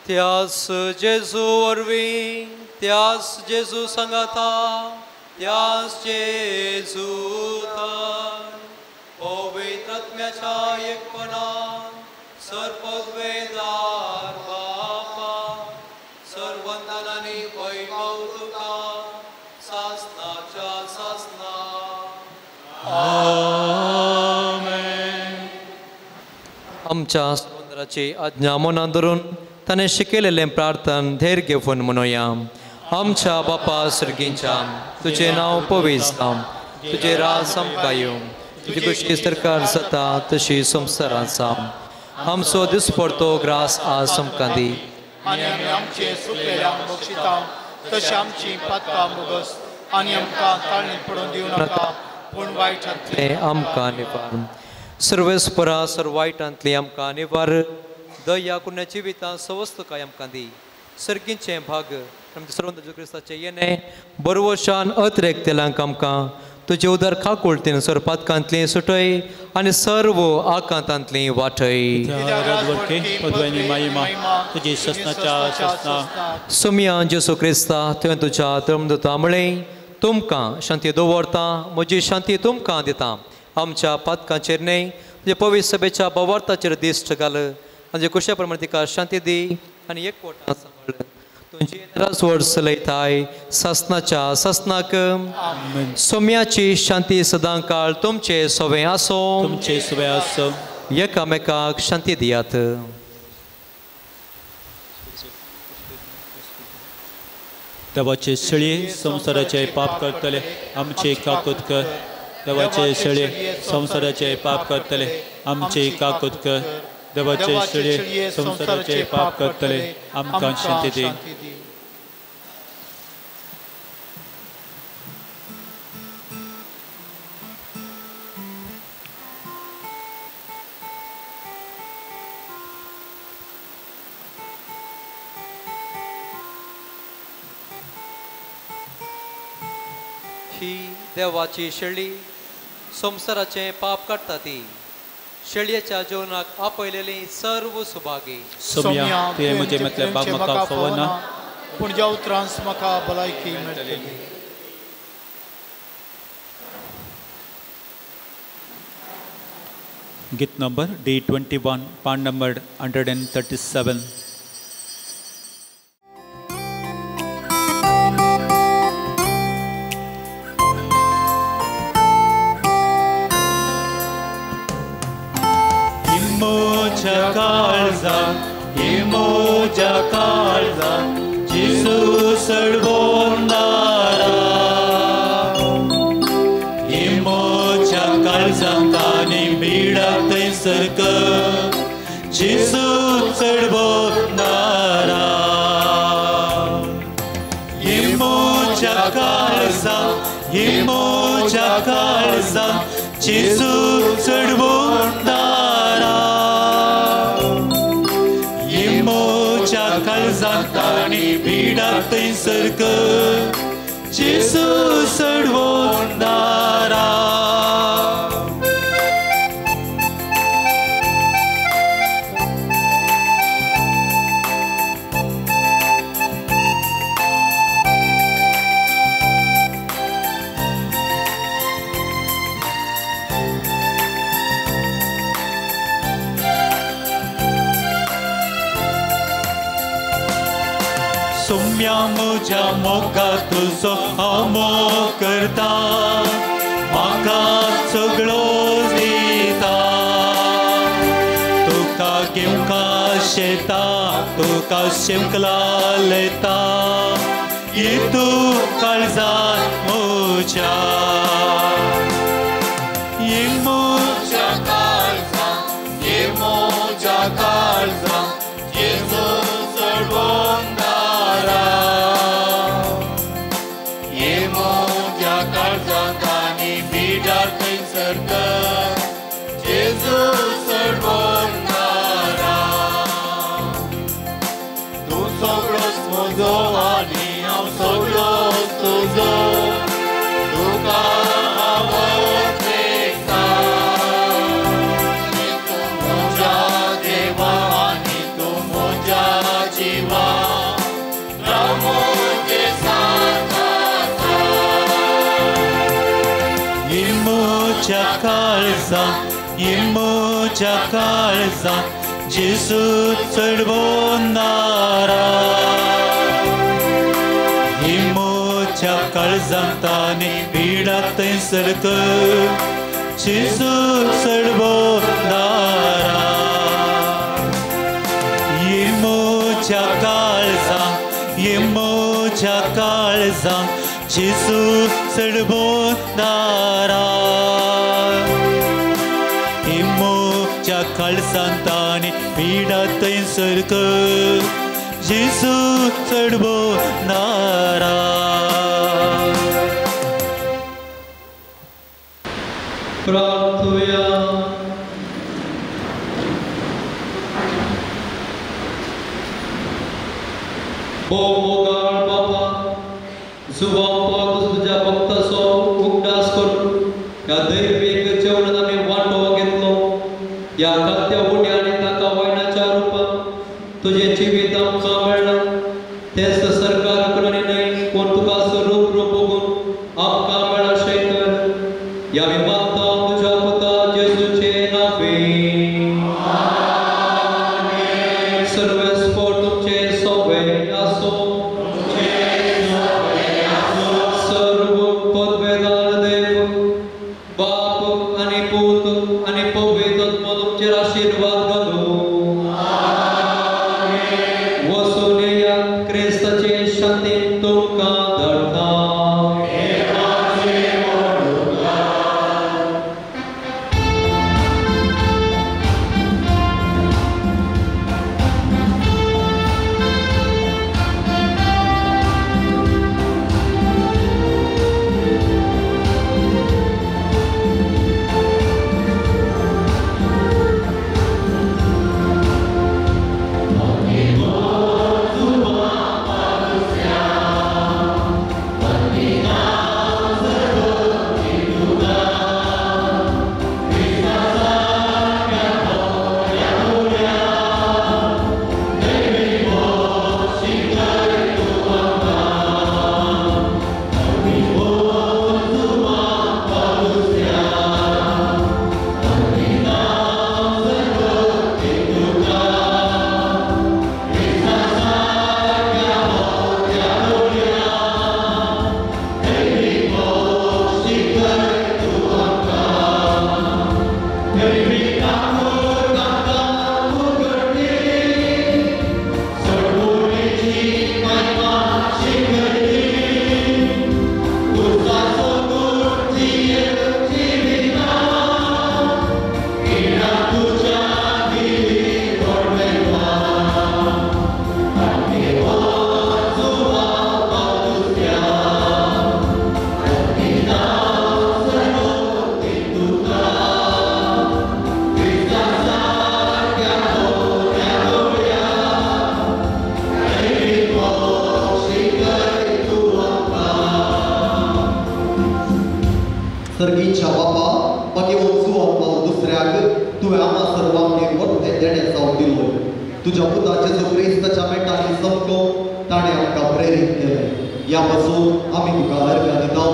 त्यास जेजू वरवीं, त्यास जेजू सांगाता, त्यास जेजू पवित्र आत्म्याच्या एकपणान सर्वपदवेदार बापा सर्वंदनानी वैभव तुका सासनाच्या सासना. आमेन. आमच्या सुंदराची आज्ञा मनात धरून ताणें शिकयलेलें प्रार्थन धैर्य घेवन म्हणोया. आमच्या बापा सर्गींच्या, तुजें नांव पवित्र जावं, तुजें राज आमकां येवं, तुजी कशी सरकार जाता तशी संवसारांत जावं. आमचो दिसपडतो ग्रास आज आमकां दी आनी आमी आमचे सुकलेल्यांक बक्षिता तशें आमची पातकां भोगस आनी आमकां ताळणीत पडून दिवं नाका, पूण वायटांतलें आमकां निवार. सर्वेस्परा सर्व वायटांतली आमकां निवार. दया कुण्या जिवितां सवस्तकाय आमकां दी. सर्गीचें भाग आमच्या सर्व क्रिस्ताचें येणें बरवशान अत्रेक तेलांक आमकां तुजे उदर खाकुळतीन सर्व पातकांतली सुटय आनी सर्व आकांतांतली वाटय. तुजी ससनाच्या ससना. सुमया जेसू क्रिस्ता, तुवें तुज्या धर्मदूता म्हळें, तुमकां शांती दवरता, म्हजी शांती तुमकां दिता. आमच्या पातकांचेर न्हय, तुज्या पवित्र सभेच्या बवार्थाचेर दिश्ट घाल आनी कुशा प्रमाणे तिका शांती दी आनी एकवटान सांबाळ. तुमची चलयताय सासनाच्या सासनाक. सोम्याची शांती सदां काळ तुमचे सवे आसो. तुमचे सवे आसो. एकामेकाक शांती दियात. देवाचे शेळये संवसाराचे पाप करतले आमचे काकूत कर. देवाचे शेळये संवसाराचे पाप करतले आमचे काकूत कर. देवाचे शेळये संवसाराचे पाप करतले आमकां शांती दी. ही देवाची शेळी संवसाराचें पाप काडटा ती शेळयेच्या जेवणाक आपयलेली सर्व सुभागी. सोम्या तुवें म्हजें म्हटलें बाब म्हाका फावना, पूण ज्या उतरांस म्हाका भलायकी मेळटली. गीत नंबर D21, पान नंबर 137. इमोजा काळजा जेसू सडवोनारा. इमोजा काळजांत आनी बिडाक थंयसर कर जेसू चडवोनारा. इमोजा काळजा, इमोजा काळजा जेसू चडवोनारा. काळजांत आनी बिडाक थंयसर कर जेसू सडवोनारा. सोम्या म्हज्या मोगा तुजो हांव मोग करता, म्हाका सगळो दिता. तुका घेवंका शेता, तुका शेंकला लेता, ये तूं काळजांत म्हज्या. ये म्हज्या काळजांत, ये म्हज्या काळजांत जेजू चडवोनारा. ये म्हज्या काळजांत आनी बिडार थंयसर कर जेजू चडवोनारा. तूं सगळोच म्हजो आनी हांव सगळोच तुजो, तुका हांव ओंपयता. तूं म्हज्या देवा आनी तूं म्हज्या जिवा, राव म्हजे सांगाता. इमोच्या काळजांत, इमोच्या काळजांत जेसू चडवोनारा. इमोच्या काळजांत आनी बिडाक थंयसर कर जेसू चडवोनारा. इमोच्या काळजांत, इमोच्या काळजांत जेसू चडवोनारा. इमोच्या काळजांत आनी बिडाक थंयसर कर जेसू चडवोनारा. प्रार्थुया. भोव मोगाळ बापा, जुवांव पावतूच तुज्या भक्ताचो उगडास करून ह्या दैवीक जेवणांत आमी वांटो घेतलो. ह्या खात्या उण्या आनी ताका वायनाच्या रुपान तुजें जिवीत आमकां मेळ्ळां. तेंच सरकार करून न्हय, पूण तुका रूप रूप बघून आमकां मेळ्ळां अशें कर. ह्या आमी मागता तुज्या पुता जेजूचे नांवे. सर्वेस्पोर तुमचे सोबे आसो. शांती तुमकां धाडटा. सर्गीच्या बापा बागेवन जुवान पावल दुसऱ्याक तुवें आमा सर्वांक वरतें देणें जावन दिलो. तुज्या पुता जेजू क्रिस्ताच्या मेटांनी समको ताणें आमकां प्रेरीत केलें. ह्या पासून आमी तुका अर्घां दिता.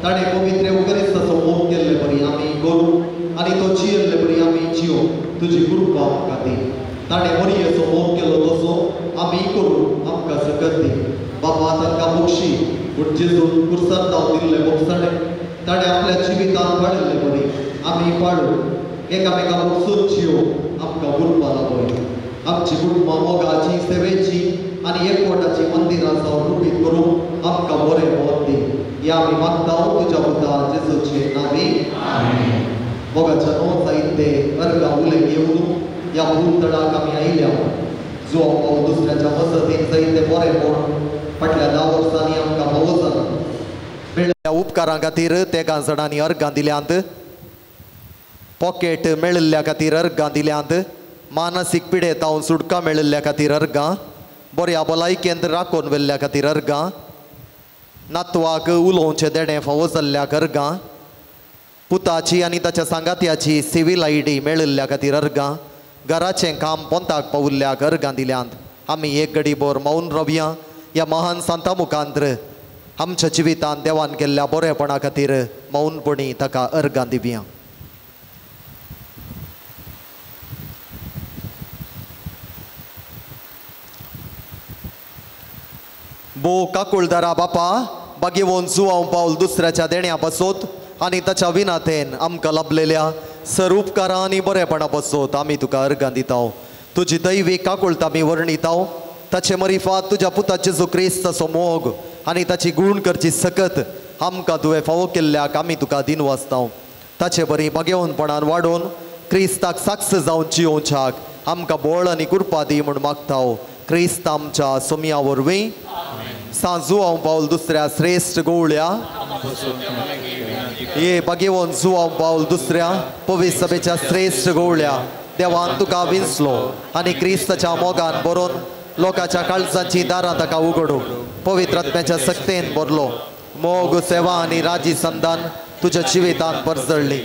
ताणें पवित्र उगरिस्ताचो मोग केल्ले परी आमी करूं आनी तो जियेल्ले परी आमी जियो. तुजी कृपा आमकां दी. ताणें मरियेचो मोग केलो तसो आमी करूं आमकां सकत दी. बापा तांकां बक्षी पूण जेजून कुर्सान जावन दिल्लें बोगसाणें ताणें आपल्या जिवितांत पाळिल्ले बरी आमी पाळू. एकामेका बगसून जियो आमकां उरपा लागोय. आमची कुटुंबां मोगाची सेवेची आनी एकवटाची मंदिरां जावन रुपीत करूंक आमकां बरें मत दी. ह्या आमी मागता तुज्या पुता जेजूचे नांवी. मोगाच्या नो जायते अर्गां उले घेवन ह्या भूतळाक आमी आयल्या. जो पावल दुसऱ्याच्या मजतीन जायते बरें म्हूण फाटल्या 10 वर्सांनी आमकां फावो जाला. मेळिल्ल्या उपकारां खातीर तेगां जाणांनी अर्गां दिल्यांत. पॉकेट मेळिल्ल्या खातीर अर्गां दिल्यांत. मानसीक पिडेतावन सुटका मेळिल्ल्या खातीर अर्गां. बऱ्या भलायकेंत राखून व्हेल्ल्या खातीर अर्गां. नातवाक उलोवचें देणें फावो जाल्ल्याक अर्गां. पुताची आनी ताच्या सांगात्याची सिवील I D मेळिल्ल्या खातीर अर्गां. घराचें काम पोंताक पावुल्ल्याक अर्गां दिल्यांत. आमी एक घडीभर मौन रावया. ह्या महान सांता मुखांत्र आमच्या जिवितांत देवान केल्ल्या बरेपणा खातीर मौनपणी ताका अर्गां दिवया. बो काकुळदारा बापा बागेवन जुवांव पावल दुसऱ्याच्या देण्या पासत आनी ताच्या विनातेन आमकां लाभलेल्या सर उपकारां आनी बरेपणा पासत आमी तुका अर्गां दिता. तुजी दैवी काकुळत आमी वर्णिता. ताचे मरिफात तुज्या पुता जेजू क्रिस्ताचो मोग आनी ताची गुण करची सकत आमकां तुवें फावो केल्ल्याक आमी तुका दिनवासता. ताचे बरी बागेवनपणान वाडोवन क्रिस्ताक साक्ष जावन जियोवच्याक आमकां बळ आनी कृपा दी म्हूण मागता. क्रिस्त आमच्या सोमया वरवीं. सांजुआंव पावल दुसऱ्या श्रेश्ठ गोवळ्या ये बागेवन जुआंव पावल दुसऱ्या पवित्र सभेच्या श्रेश्ठ गोवळ्या देवान तुका विंचलो आनी क्रिस्ताच्या मोगान बरोवन लोकांच्या काळजांची दारां ताका उगडू. पवित्र आत्म्याच्या सक्तेन भरलो. मोग सेवा आनी राजी संदान तुज्या जिवितांत परजळ्ळी.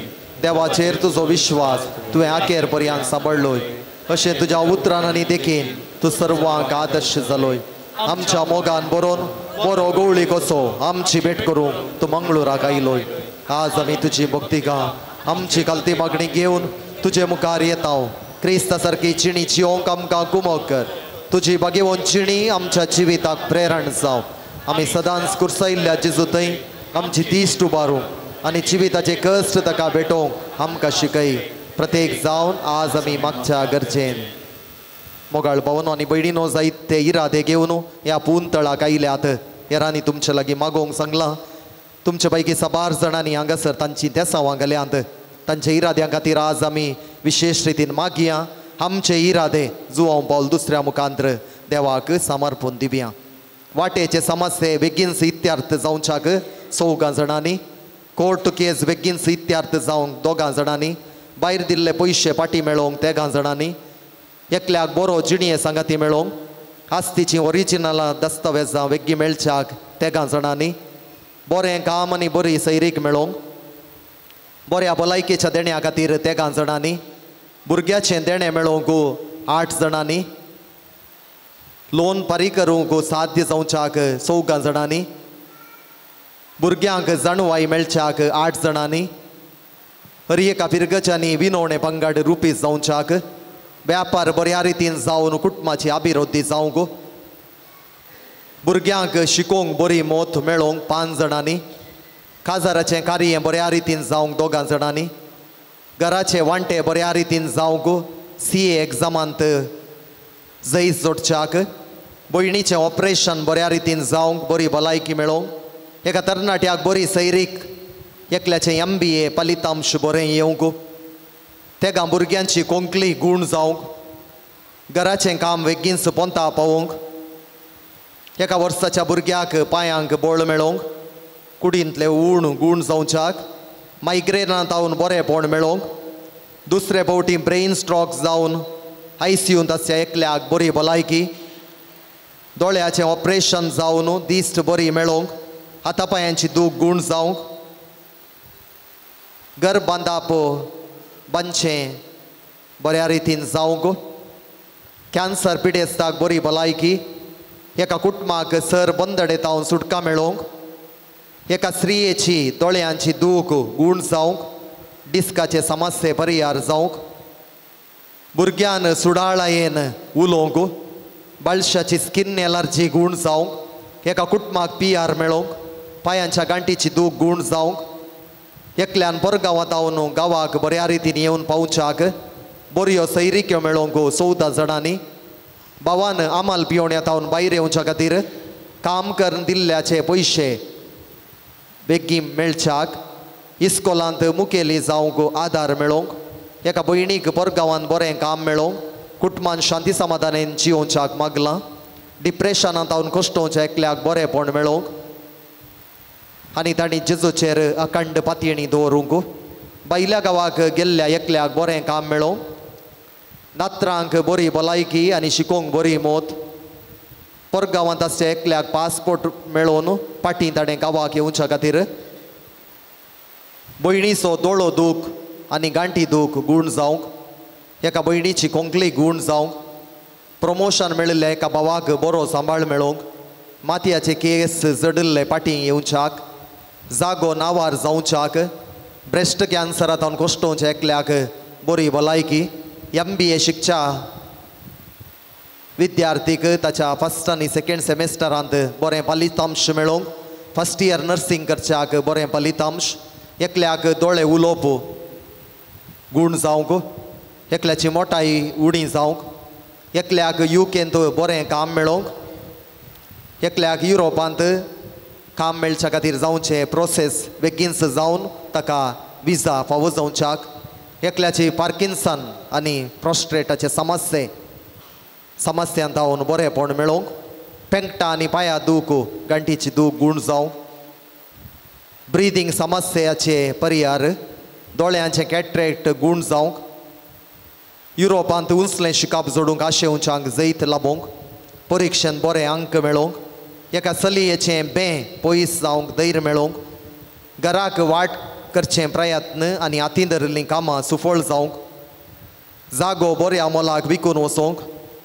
देवाचेर तुजो विश्वास तुवें आखेर पर्यंत सांबाळ्ळोय. अशें तुज्या उतरान आनी देखीन तूं सर्वांक आदर्श जालोय. आमच्या मोगान बरोवन बरो गवळी कसो आमची भेट करूंक तूं मंगळुराक आयलोय. आज आमी तुजी भक्तिका आमची खालती मागणी घेवन तुजे मुखार येता. क्रिस्ता सारकी चिणी जियोंक आमकां गुमक कर. तुजी बागेवन चिणी आमच्या जिविताक प्रेरण जावं. आमी सदांच कुर्सायिल्ल्या जेजू थंय आमची दिश्ट उबारूंक आनी जिविताचे कश्ट ताका भेटोवंक आमकां शिकय. प्रत्येक जावन आज आमी मागच्या गरजेन. मोगाळ भावनो आनी भयणीनो जायत ते इरादे घेवन ह्या पुंतळाक आयल्यात. हेरांनी तुमचे लागीं मागोवंक सांगलां. तुमचे पैकी साबार जाणांनी हांगासर तांची तेसांवां घाल्यांत. तांच्या इराद्यां खातीर आज आमी विशेश रितीन मागया. आमचे इरादे जुवांव पावल दुसऱ्या मुखांतर देवाक समर्पण दिवया. वाटेचे समस्ये बेगीनच इत्यार्थ जावच्याक 4 जाणांनी, कोर्ट केस बेगीनच इत्यार्थ जावंक 2 जाणांनी, भायर दिल्ले पयशे पाटी मेळोवंक 3 जाणांनी, एकल्याक बरो जिणये सांगाती मेळोवंक, आस्तीची ओरिजिनल दस्तावेजां वेगळी मेळच्याक 3 जाणांनी, बरें काम आनी बरी सैरीक मेळोवंक, बऱ्या भलायकेच्या देण्या खातीर 3 जाणांनी, भुरग्याचें देणें मेळोवंक 8 जाणांनी, लोन फारीक करूंक साध्य जावच्याक 4 जाणांनी, भुरग्यांक जाणवाय मेळच्याक 8 जाणांनी, हर एका फिरगच्यांनी विनवणे पंगड रुपीस जावच्याक, व्यापार बऱ्या रितीन जावन कुटुंबाची अभिवृद्धी जावंक, भुरग्यांक शिकोवंक बरी मोत मेळोवंक 5 जाणांनी, काजाराचें कार्य बऱ्या रितीन जावंक 2 जाणांनी, घराचे वांटे बऱ्या रितीन जावंक, CA एग्जामांत जैत जोडच्याक, भयणीचें ऑपरेशन बऱ्या रितीन जावंक, बरी भलायकी मेळोवंक, एका तरणाट्याक बरी सैरीक, एकल्याचें MBA फलितांश बरें येवंक, तेगां भुरग्यांची कोंकली गूण जावंक, घराचें काम बेगीनच पोंता पावोवंक, एका वर्साच्या भुरग्याक पांयांक बळ मेळोवंक, कुडींतलें ऊण गूण जावच्याक, मायग्रेनांत जावन बरेंपण मेळोवंक, दुसरे फावटी ब्रेन स्ट्रोक जावन ICUंत आसच्या एकल्याक बरी भलायकी, दोळ्याचें ऑपरेशन जावन दिश्ट बरी मेळोवंक, हातापायांची दूख गूण जावंक, घर बांदाप बांदचें बऱ्या रितीन जावंक, कॅन्सर पिडेस्ताक बरी भलायकी, एका कुटुंबाक सर बंदडे तावन सुटका मेळोवंक, एका स्त्रियेची दोळ्यांची दूख गूण जावंक, डिस्काचे समस्ये परिहार जावंक, भुरग्यान सुडाळायेन उलोवंक, बाळशाची स्किन एलर्जी गूण जावंक, एका कुटुंबाक PR मेळोवंक, पांयांच्या गांठीची दूख गूण जावंक, एकल्यान परगांवांत जावन गांवाक बऱ्या रितीन येवन पावच्याक, बऱ्यो सैरिक्यो मेळोवंक 14 जाणांनी, भावान आमाल पिवण्यात जावन भायर येवच्या खातीर काम करून दिल्ल्याचे पयशे बेगीन मेळच्याक, इस्कोलांत मुखेली जावंक आदार मेळोवंक, एका भयणीक परगांवांत बरें काम मेळोवंक, कुटुंबान शांती समाधानान जियोवच्याक मागलां, डिप्रेशनांत जावन कश्टोवच्या एकल्याक बरेंपण मेळोवंक आनी तांणी जेजूचेर अखंड पातयेणी दवरूंक, भायल्या गांवाक गेल्ल्या एकल्याक बरें काम मेळोवंक, नात्रांक बरी भलायकी आनी शिकोवंक बरी मोत, परगांवांत आसच्या एकल्याक पासपोर्ट मेळोवन पाटी ताणें गांवाक येवच्या खातीर, भयणीचो दोळो दूख आनी गांठी दूख गूण जावंक, एका भयणीची कोंकली गूण जावंक, प्रमोशन मेळिल्ल्या एका भावाक बरो सांबाळ मेळोवंक, मातयाचे केस जडिल्ले पाटी येवच्याक, जागो नांवार जावच्याक, ब्रेस्ट कॅन्सरांत कश्टोवच्या एकल्याक बरी भलायकी, MBA शिकच्या विद्यार्थीक ताच्या फर्स्ट आनी सेकेंड सेमेस्टरांत बरें फलितांश मेळोवंक, फर्स्ट इयर नर्सिंग करच्याक बरें फलितांश, एकल्याक दोळे उलोवप गूण जावंक, एकल्याची मोटाई उणी जावंक, एकल्याक UKंत बरें काम मेळोवंक, एकल्याक युरोपांत काम मेळच्या खातीर जावचें प्रोसेस बेगीनच जावन ताका विजा फावो जावच्याक, एकल्याची पार्किन्सन आनी प्रोस्ट्रेटाचे समस्यांत जावन बरेंपण मेळोवंक, पेंकटा आनी पांया दूख गांठीची दूख गूण जावंक, ब्रिदींग समस्याचे परिहार, दोळ्यांचे कॅटरेक्ट गूण जावंक, युरोपांत उंचलें शिकप जोडूंक आशेवच्यांक जैत लाबोवंक, परिक्षेंत बरें अंक मेळोवंक, एका चलयेचें बें पयस जावंक धैर्य मेळोवंक, घराक वाट करचें प्रयत्न आनी हातीन धरिल्लीं कामां सुफळ जावंक, जागो बऱ्या मोलाक विकून वचोंक,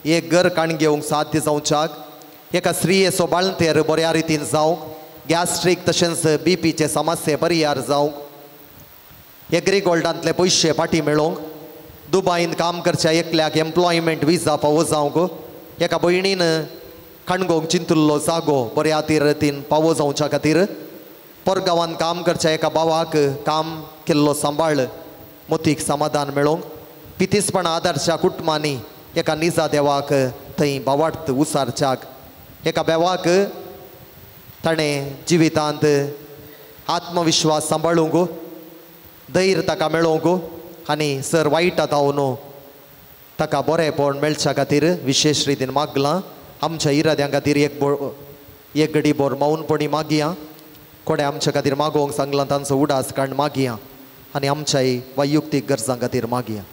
एक घर काण घेवंक साध्य जावच्याक, एका स्त्रियेचो बाळंतेर बऱ्या रितीन जावंक, गॅस्ट्रीक तशेंच BPचे समस्ये परिहार जावंक, एग्री गोल्डांतले पयशे फाटीं मेळोवंक, दुबायन काम करच्या एकल्याक एम्प्लॉयमेंट विजा फावो जावंक, एका भयणीन खणगोंक चिंतुल्लो जागो बऱ्या रितीन पावो जावच्या खातीर, परगांवान काम करच्या एका भावाक काम केल्लो सांबाळ मोतीक समाधान मेळोवंक, पितीसपणा आदर्शा कुटुंबांनी एका निजा देवाक थंय बावार्थ उसारच्याक एका बेवाक ताणें जिवितांत आत्मविश्वास सांबाळूंक धैर्य ताका मेळोवंक आनी सर वायट आतां ताका बरेंपण मेळच्या खातीर विशेश रितीन मागलां. आमच्या इराद्यां खातीर एक घडी बोर मौनपणी मागया. कोणें आमच्या खातीर मागोवंक सांगलां तांचो उडास काडून मागया आनी आमच्याय वैयक्तीक गरजां खातीर मागया.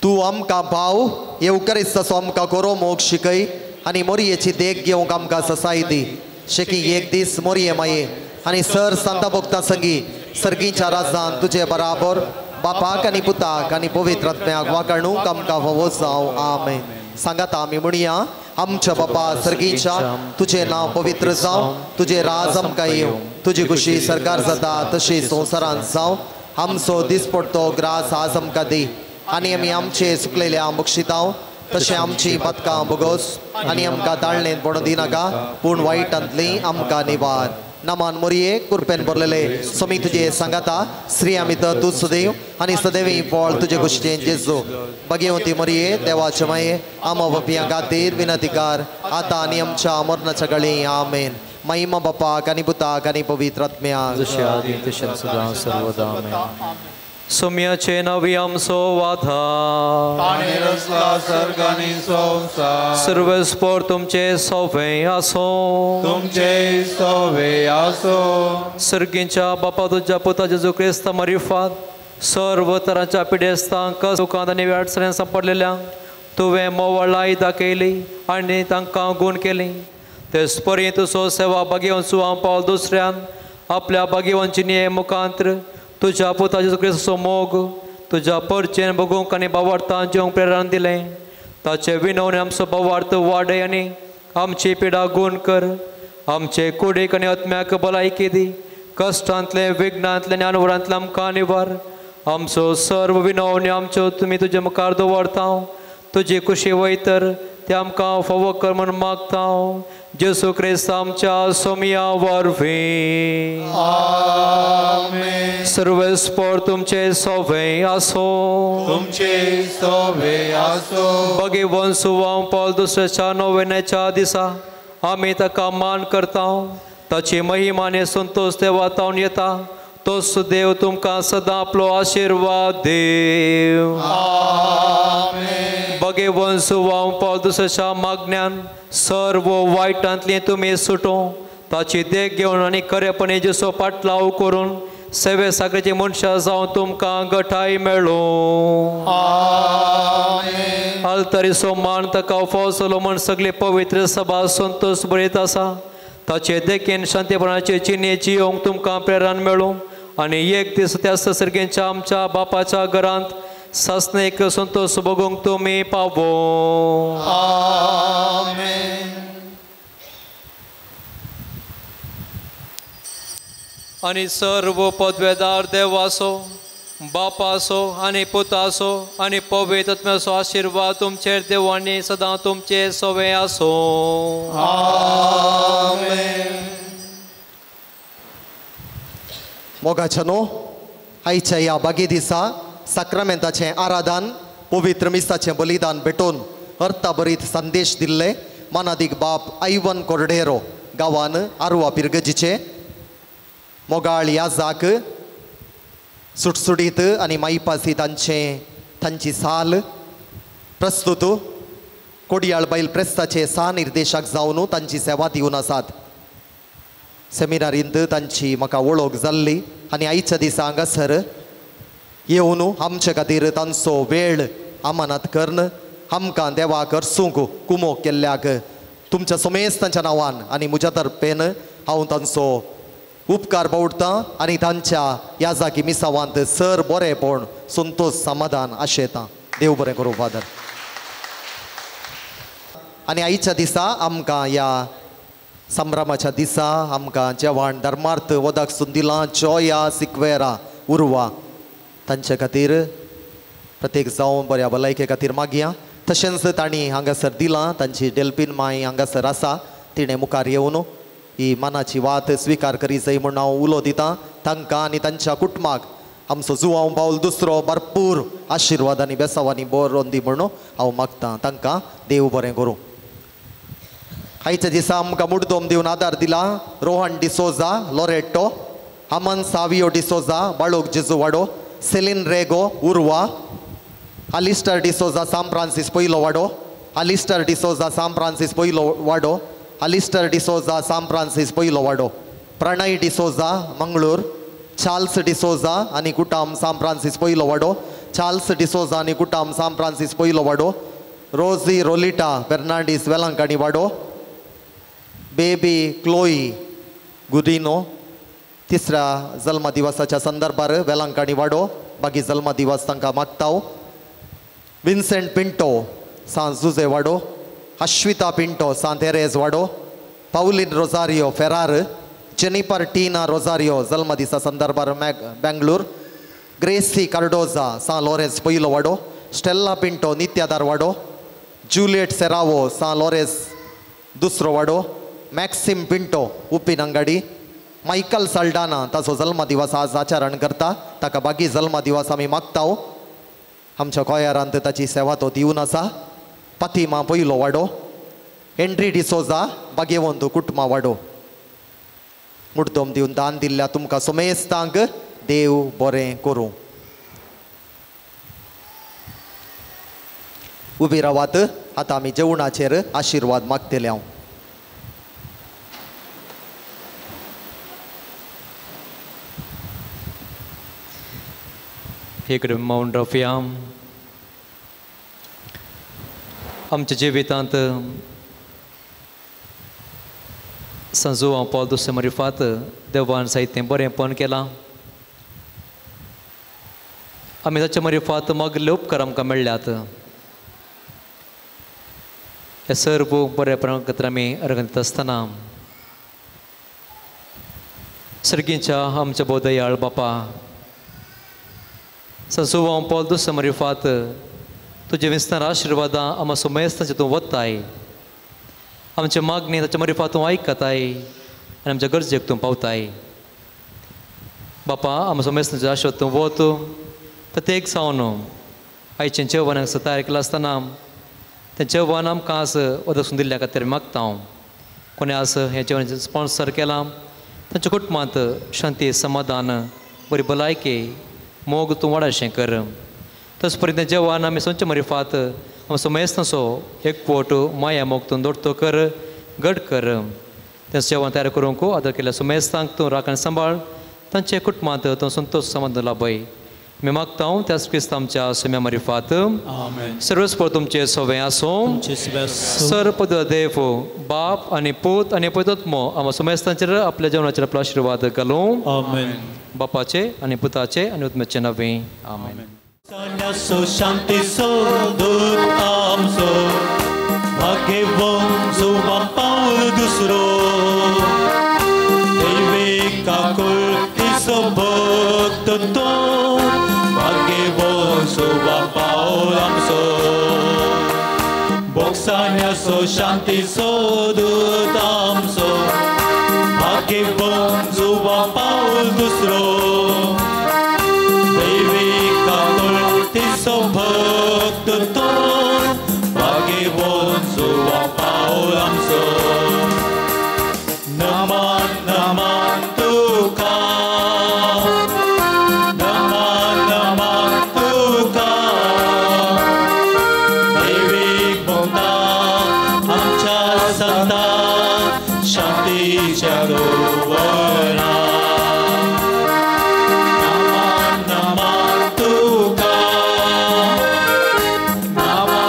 तूं आमकां भाव येवकरिस्ताचो आमकां गोरो मोग शिकय आनी मोरयेची देख घेवंक आमकां ससाय दी. शेकी एक दीस मोरये माये आनी सर सांता भोगता संगी सर्गीच्या राजान तुजे बराबर बापाक आनी पुताक आनी पवित्र आत्म्याक वाकाणूंक आमकां फावो जावं. आमेन. सांगाता आमी म्हणया, आमच्या बापा सर्गीच्या, तुजें नांव पवित्र जावं, तुजें राज आमकां येवं, तुजी खुशी सरकार जाता तशी संवसारांत जावं. आमचो दिसपडतो ग्रास आज आमकां दी आनी आमी आमचे सुकलेल्या बक्षितांव तशें आमची पदकां बोगोस आनी आमकां ताळणेंत पडूं दिनाका, पूण वायटांतली आमकां निवार. नामान मोरये कुरपेन भरलेले सोमी तुजे सांगाता, स्त्री आमी तर तूं सदैव आनी सदैवी फळ तुजे गोश्टीन जेजू. भगेवती मोरये देवाचे माये आमा बापयां खातीर विनतीकार आतां आनी आमच्या मरणाच्या गळी. आमेन. महिमा बापाक आनी पुताक आनी पवित्र आत्म्याक. सोम्याचे नवी आमचो वाधा सर्वेस्पोर तुमचे सोवे आसो, तुमचे सोवे आसो. सर्गींच्या बापा तुज्या पुता जेजू क्रिस्ता मारिफात सर्व तरांच्या पिडेस्तांक दुकांत आनी अडचण्यांत सांपडलेल्यांक तुवें मोवळाय दाखयली आनी तांकां गूण केली. तेच परी तुजो सेवा भागेवन सुवां पावल दुसऱ्यान आपल्या भागेवनची निये मुखांत्र तुज्या पुता जेजू क्रिस्ताचो मोग तुज्या परचेन बगूंक आनी बावार्थान जेवंक प्रेरण दिलें. ताचे विनवणे आमचो बावार्थ वाडय आनी आमची पिडा गूण कर. आमचे कुडीक आनी आत्म्याक भलायकी दी. कश्टांतले विघ्नांतले आनी अनवरांतले आमकां निवार. आमचो सर्व विनवणी आमच्यो तुमी तुजे मुखार दवरता. तुजी खुशी वयतर ते आमकां फावो कर म्हूण मागता. जेजू क्रिस्त आमच्या सोमया वरवीं. आमेन. सर्वेस्पोर तुमचे सोवे आसो, तुमचे सोवे आसो. भगेवन सुवां पावल दुसऱ्याच्या नोवेनाच्या दिसा आमी ताका मान करता. ताची महिमा आनी संतोश देवा तावन येता. तोच देव तुमकां सदां आपलो आशिर्वाद देव. आमेन. भगेवन सुवां पावल दुसऱ्याच्या मागण्यान सर्व वायटांतली तुमी सुटो. ताची देख घेवन आनी खरेपणी जेसो पाटलाव करून सेवे साकरेची मनशां जावन तुमकां गठाय मेळूं. आमेन. आल्तरीचो मान ताका फावो जालो म्हण सगळे पवित्र सभा संतोश बरयत आसा. ताचे देखीन शांतीपणाचे चिन्हे जियोवंक तुमकां प्रेरण मेळूं आनी एक दीस त्या सर्गेच्या आमच्या बापाच्या घरांत सासणेक संतोश भोगूंक तुमी पावो. आमेन. आनी सर्व पदवेदार देवाचो बापाचो आनी पुताचो आनी पवित्र आत्म्याचो आशिर्वाद तुमचेर देव आनी सदां तुमचे सवे आसो. आमेन. मोगाच्या न्हू आयच्या ह्या बागी दिसा साक्रामेंताचें आराधन पवित्र मिसाचें बलिदान भेटोवन अर्थाभरीत संदेश दिल्ले मानादीक बाप आयवन कोर्डेरो गांवान आरवा पिरगजीचे मोगाळ याजाक सुटसुटीत आनी माईपासी तांची साल प्रस्तुत कोडियाळ बैल प्रेस्ताचे सा निर्देशक जावन तांची सेवा दिवन आसात. सेमिनारींत तांची म्हाका वळख जाल्ली आनी आयच्या दिसा हांगासर येवन आमचे खातीर तांचो वेळ अमानत करून आमकां देवाक अर्सूंक कुमोक केल्ल्याक तुमच्या समेस्तांच्या नांवान आनी म्हज्या तर्फेन हांव तांचो उपकार बावडटा आनी तांच्या ह्या जागी मिसावांत सर बरेंपण संतोश समाधान आशेता. देव बरें करूं फादर. आनी आयच्या दिसा आमकां ह्या संभ्रमाच्या दिसा आमकां जेवण धर्मार्थ वदक सुंदिलां जोया सिक्वेरा उर्वा तांचे खातीर प्रत्येक जावं बऱ्या भलायके खातीर मागया. तशेंच तांणी हांगासर दिलां तांची डेल्पीन माय हांगासर आसा. तिणें मुखार येवन ही मनाची वात स्विकार करी जाय म्हूण हांव उलो दितां. तांकां आनी तांच्या कुटुंबाक आमचो जुवांव पावल दुसरो भरपूर आशिर्वाद आनी बेसावांनी बरोवन दी म्हणून हांव मागतां. तांकां देव बरें करूं. आयच्या दिसा आमकां मुडदोम दिवन आदार दिला रोहन डिसोजा लोरेटो, अमन सावियो डिसोजा बाळोक जेजू वाडो, सेलीन रेगो उर्वा, अलिस्टर डिसोजा सांत फ्रांसीस पयलो वाडो, अलिस्टर डिसोजा सांत फ्रांसीस पयलो वाडो, अलिस्टर डिसोजा सांत फ्रांसीस पयलो वाडो, प्रणय डिसोजा मंगळूर, चार्ल्स डिसोजा आनी कुटाम सांत फ्रांसीस पयलो वाडो, चार्ल्स डिसोजा आनी कुटाम सांत फ्रांसीस पयलो वाडो, रोजी रोलिटा फेर्नांडीस वेलांकणी वाडो, बेबी क्लोई गुदिनो तिसऱ्या जल्म दिवसाच्या संदर्भार वेलांकणी वाडो बाकी जल्म दिवस तांकां मागता. विन्सेंट पिंटो सांत जुजे वाडो, अश्विता पिंटो सांत तेरेज वाडो, पावलीन रोजारियो फेरार, जेनिफर टीना रोजारियो जल्म दिसा संदर्भार बेंगलोर, ग्रेसी कार्डोजा सांत लॉरेन्स पयलो वाडो, स्टेल्ला पिंटो नित्यादार वाडो, जुलियट सेरावो सांत लॉरेन्स दुसरो वाडो, मॅक्सिम पिंटो उपिन अंगाडी, मायकल साल्डाना ताचो जल्म दिवस आज आचरण करता, ताका बाकी जल्म दिवस आमी मागता. आमच्या गोंयारांत ताची सेवा तो दिवन आसा. पातिमा पयलो वाडो, हेनरी डिसोजा बागेवंत कुटुंबा वाडो. मुड्डोम दिवन दान दिल्ल्या तुमकां सोमेस्तांक देव बरें करूं. उबी रावात, आतां आमी जेवणाचेर आशिर्वाद मागतले. हांव हे कडेन मावन रावया. आमच्या जिवितांत सांजू पावल दुसरे मरिफात देवान साहित्य बरेंपण केलां. आमी ताच्या मरिफात मागले उपकार आमकां मेळ्ळ्यात. हे सर्व बरेपणा खातीर आमी अर्गंत आसतना सर्गींच्या आमच्या बोदयाळ बापा सांजू पावल दुसरे मरिफात तुजे विस्तार आशिर्वादां आमा सोमेस्तांचे तूं वताय, आमचे मागणी ताच्या मरिफात तूं आयकताय आनी आमच्या गरजेक तूं पावताय. बापा आमच्या सोमेस्तांचे आशिर्वाद तूं वत प्रत्येक जावन आयचें जेवण हांगासर तयार केलां आसतना तें जेवण आमकां आज वदसून दिल्ल्या खातीर मागता हांव. कोणें आज हें जेवण स्पॉन्सर केलां तांच्या कुटुंबांत शांती समाधान बरी भलायकी मोग तूं वाडाशें कर. तस परी तें जेवण आमी सोंचे मरिफात आमचो सोमेस्तांचो एकवट माया मोग तूं दोडतो कर घट कर. तें जेवण तयार करूंक आदर केल्ल्या सोमेस्तांक तूं राखण सांबाळ, तांचे कुटुंबांत तूं संतोश समाधान लाभय. मी मागता हांव त्याच क्रिस्त आमच्या सोम्या मरिफात. सर्वस्पर तुमचे सोवें आसूं. सर पद देव बाप आनी पूत आनी पवित्र आमच्या सोमेस्तांचेर आपल्या जेवणाचेर आपलो आशिर्वाद घालूं. बापाचे आनी पुताचे आनी आत्म्याचे नांवे. आमेन. शांती सो दूत आमचो भाग्यवंत जुवां पावल दुसरो, दैवी काकुळतीचो भक्त तो भाग्यवंत जुवां पावल आमचो. बोक्सान्याचो शांतीचो दूत आमचो भाग्यवंत जुवां पावल दुसरो, दैवी काकुळतीचो भक्त तो भाग्यवंत जुवां पावल आमचो. नमन नमन तुका, नमन नमन तुका, दैवीक भोगता आमच्या संता शांतीच्या गोवरा. नमन नमन तुका, नमन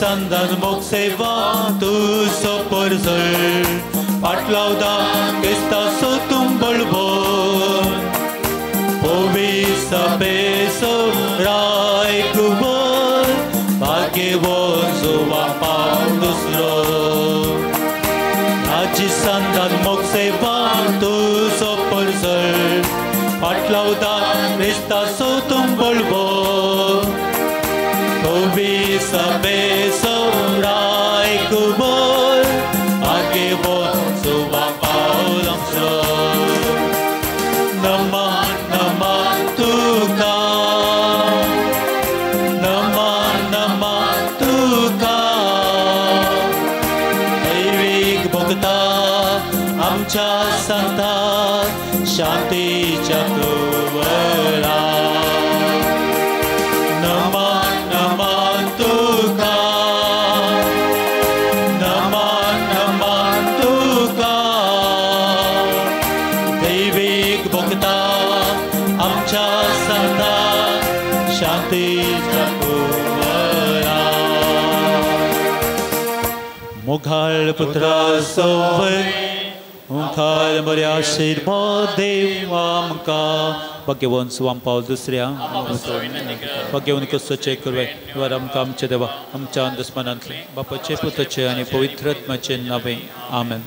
राजसंधान मोग सेवा तुजो परजळ पाटलावदा क्रिस्ताचो तुंबळबो पवित्र राय कुबर भाग्यवान जुवान पावल दुसरो राजसंधान मोग सेवा तुजो परजळ पाटलावदा क्रिस्ताचो तुंबळबो पवित्र राय कुबर भाग्यवान जुवान पावल दुसरो नमा नमा तुका नमा नमा तुका दैवीक भोगता आमच्या संता शांतीच्या कुवरा नमा नमा तुका नमा नमा तुका दैवीक भोगता आमच्या संता शांतीच्या कुवरा मोघाळ पुत्रा सोवय मुखार बऱ्या आशिर्वाद देव आमकां भाग्यवान सुवाम पावल दुसऱ्या भाग्यवान कसोचे करवे वर आमकां आमचे देवा आमच्या दुस्मनांतले बापाचे पुताचे आनी पवित्र आत्म्याचे नावे आमेन.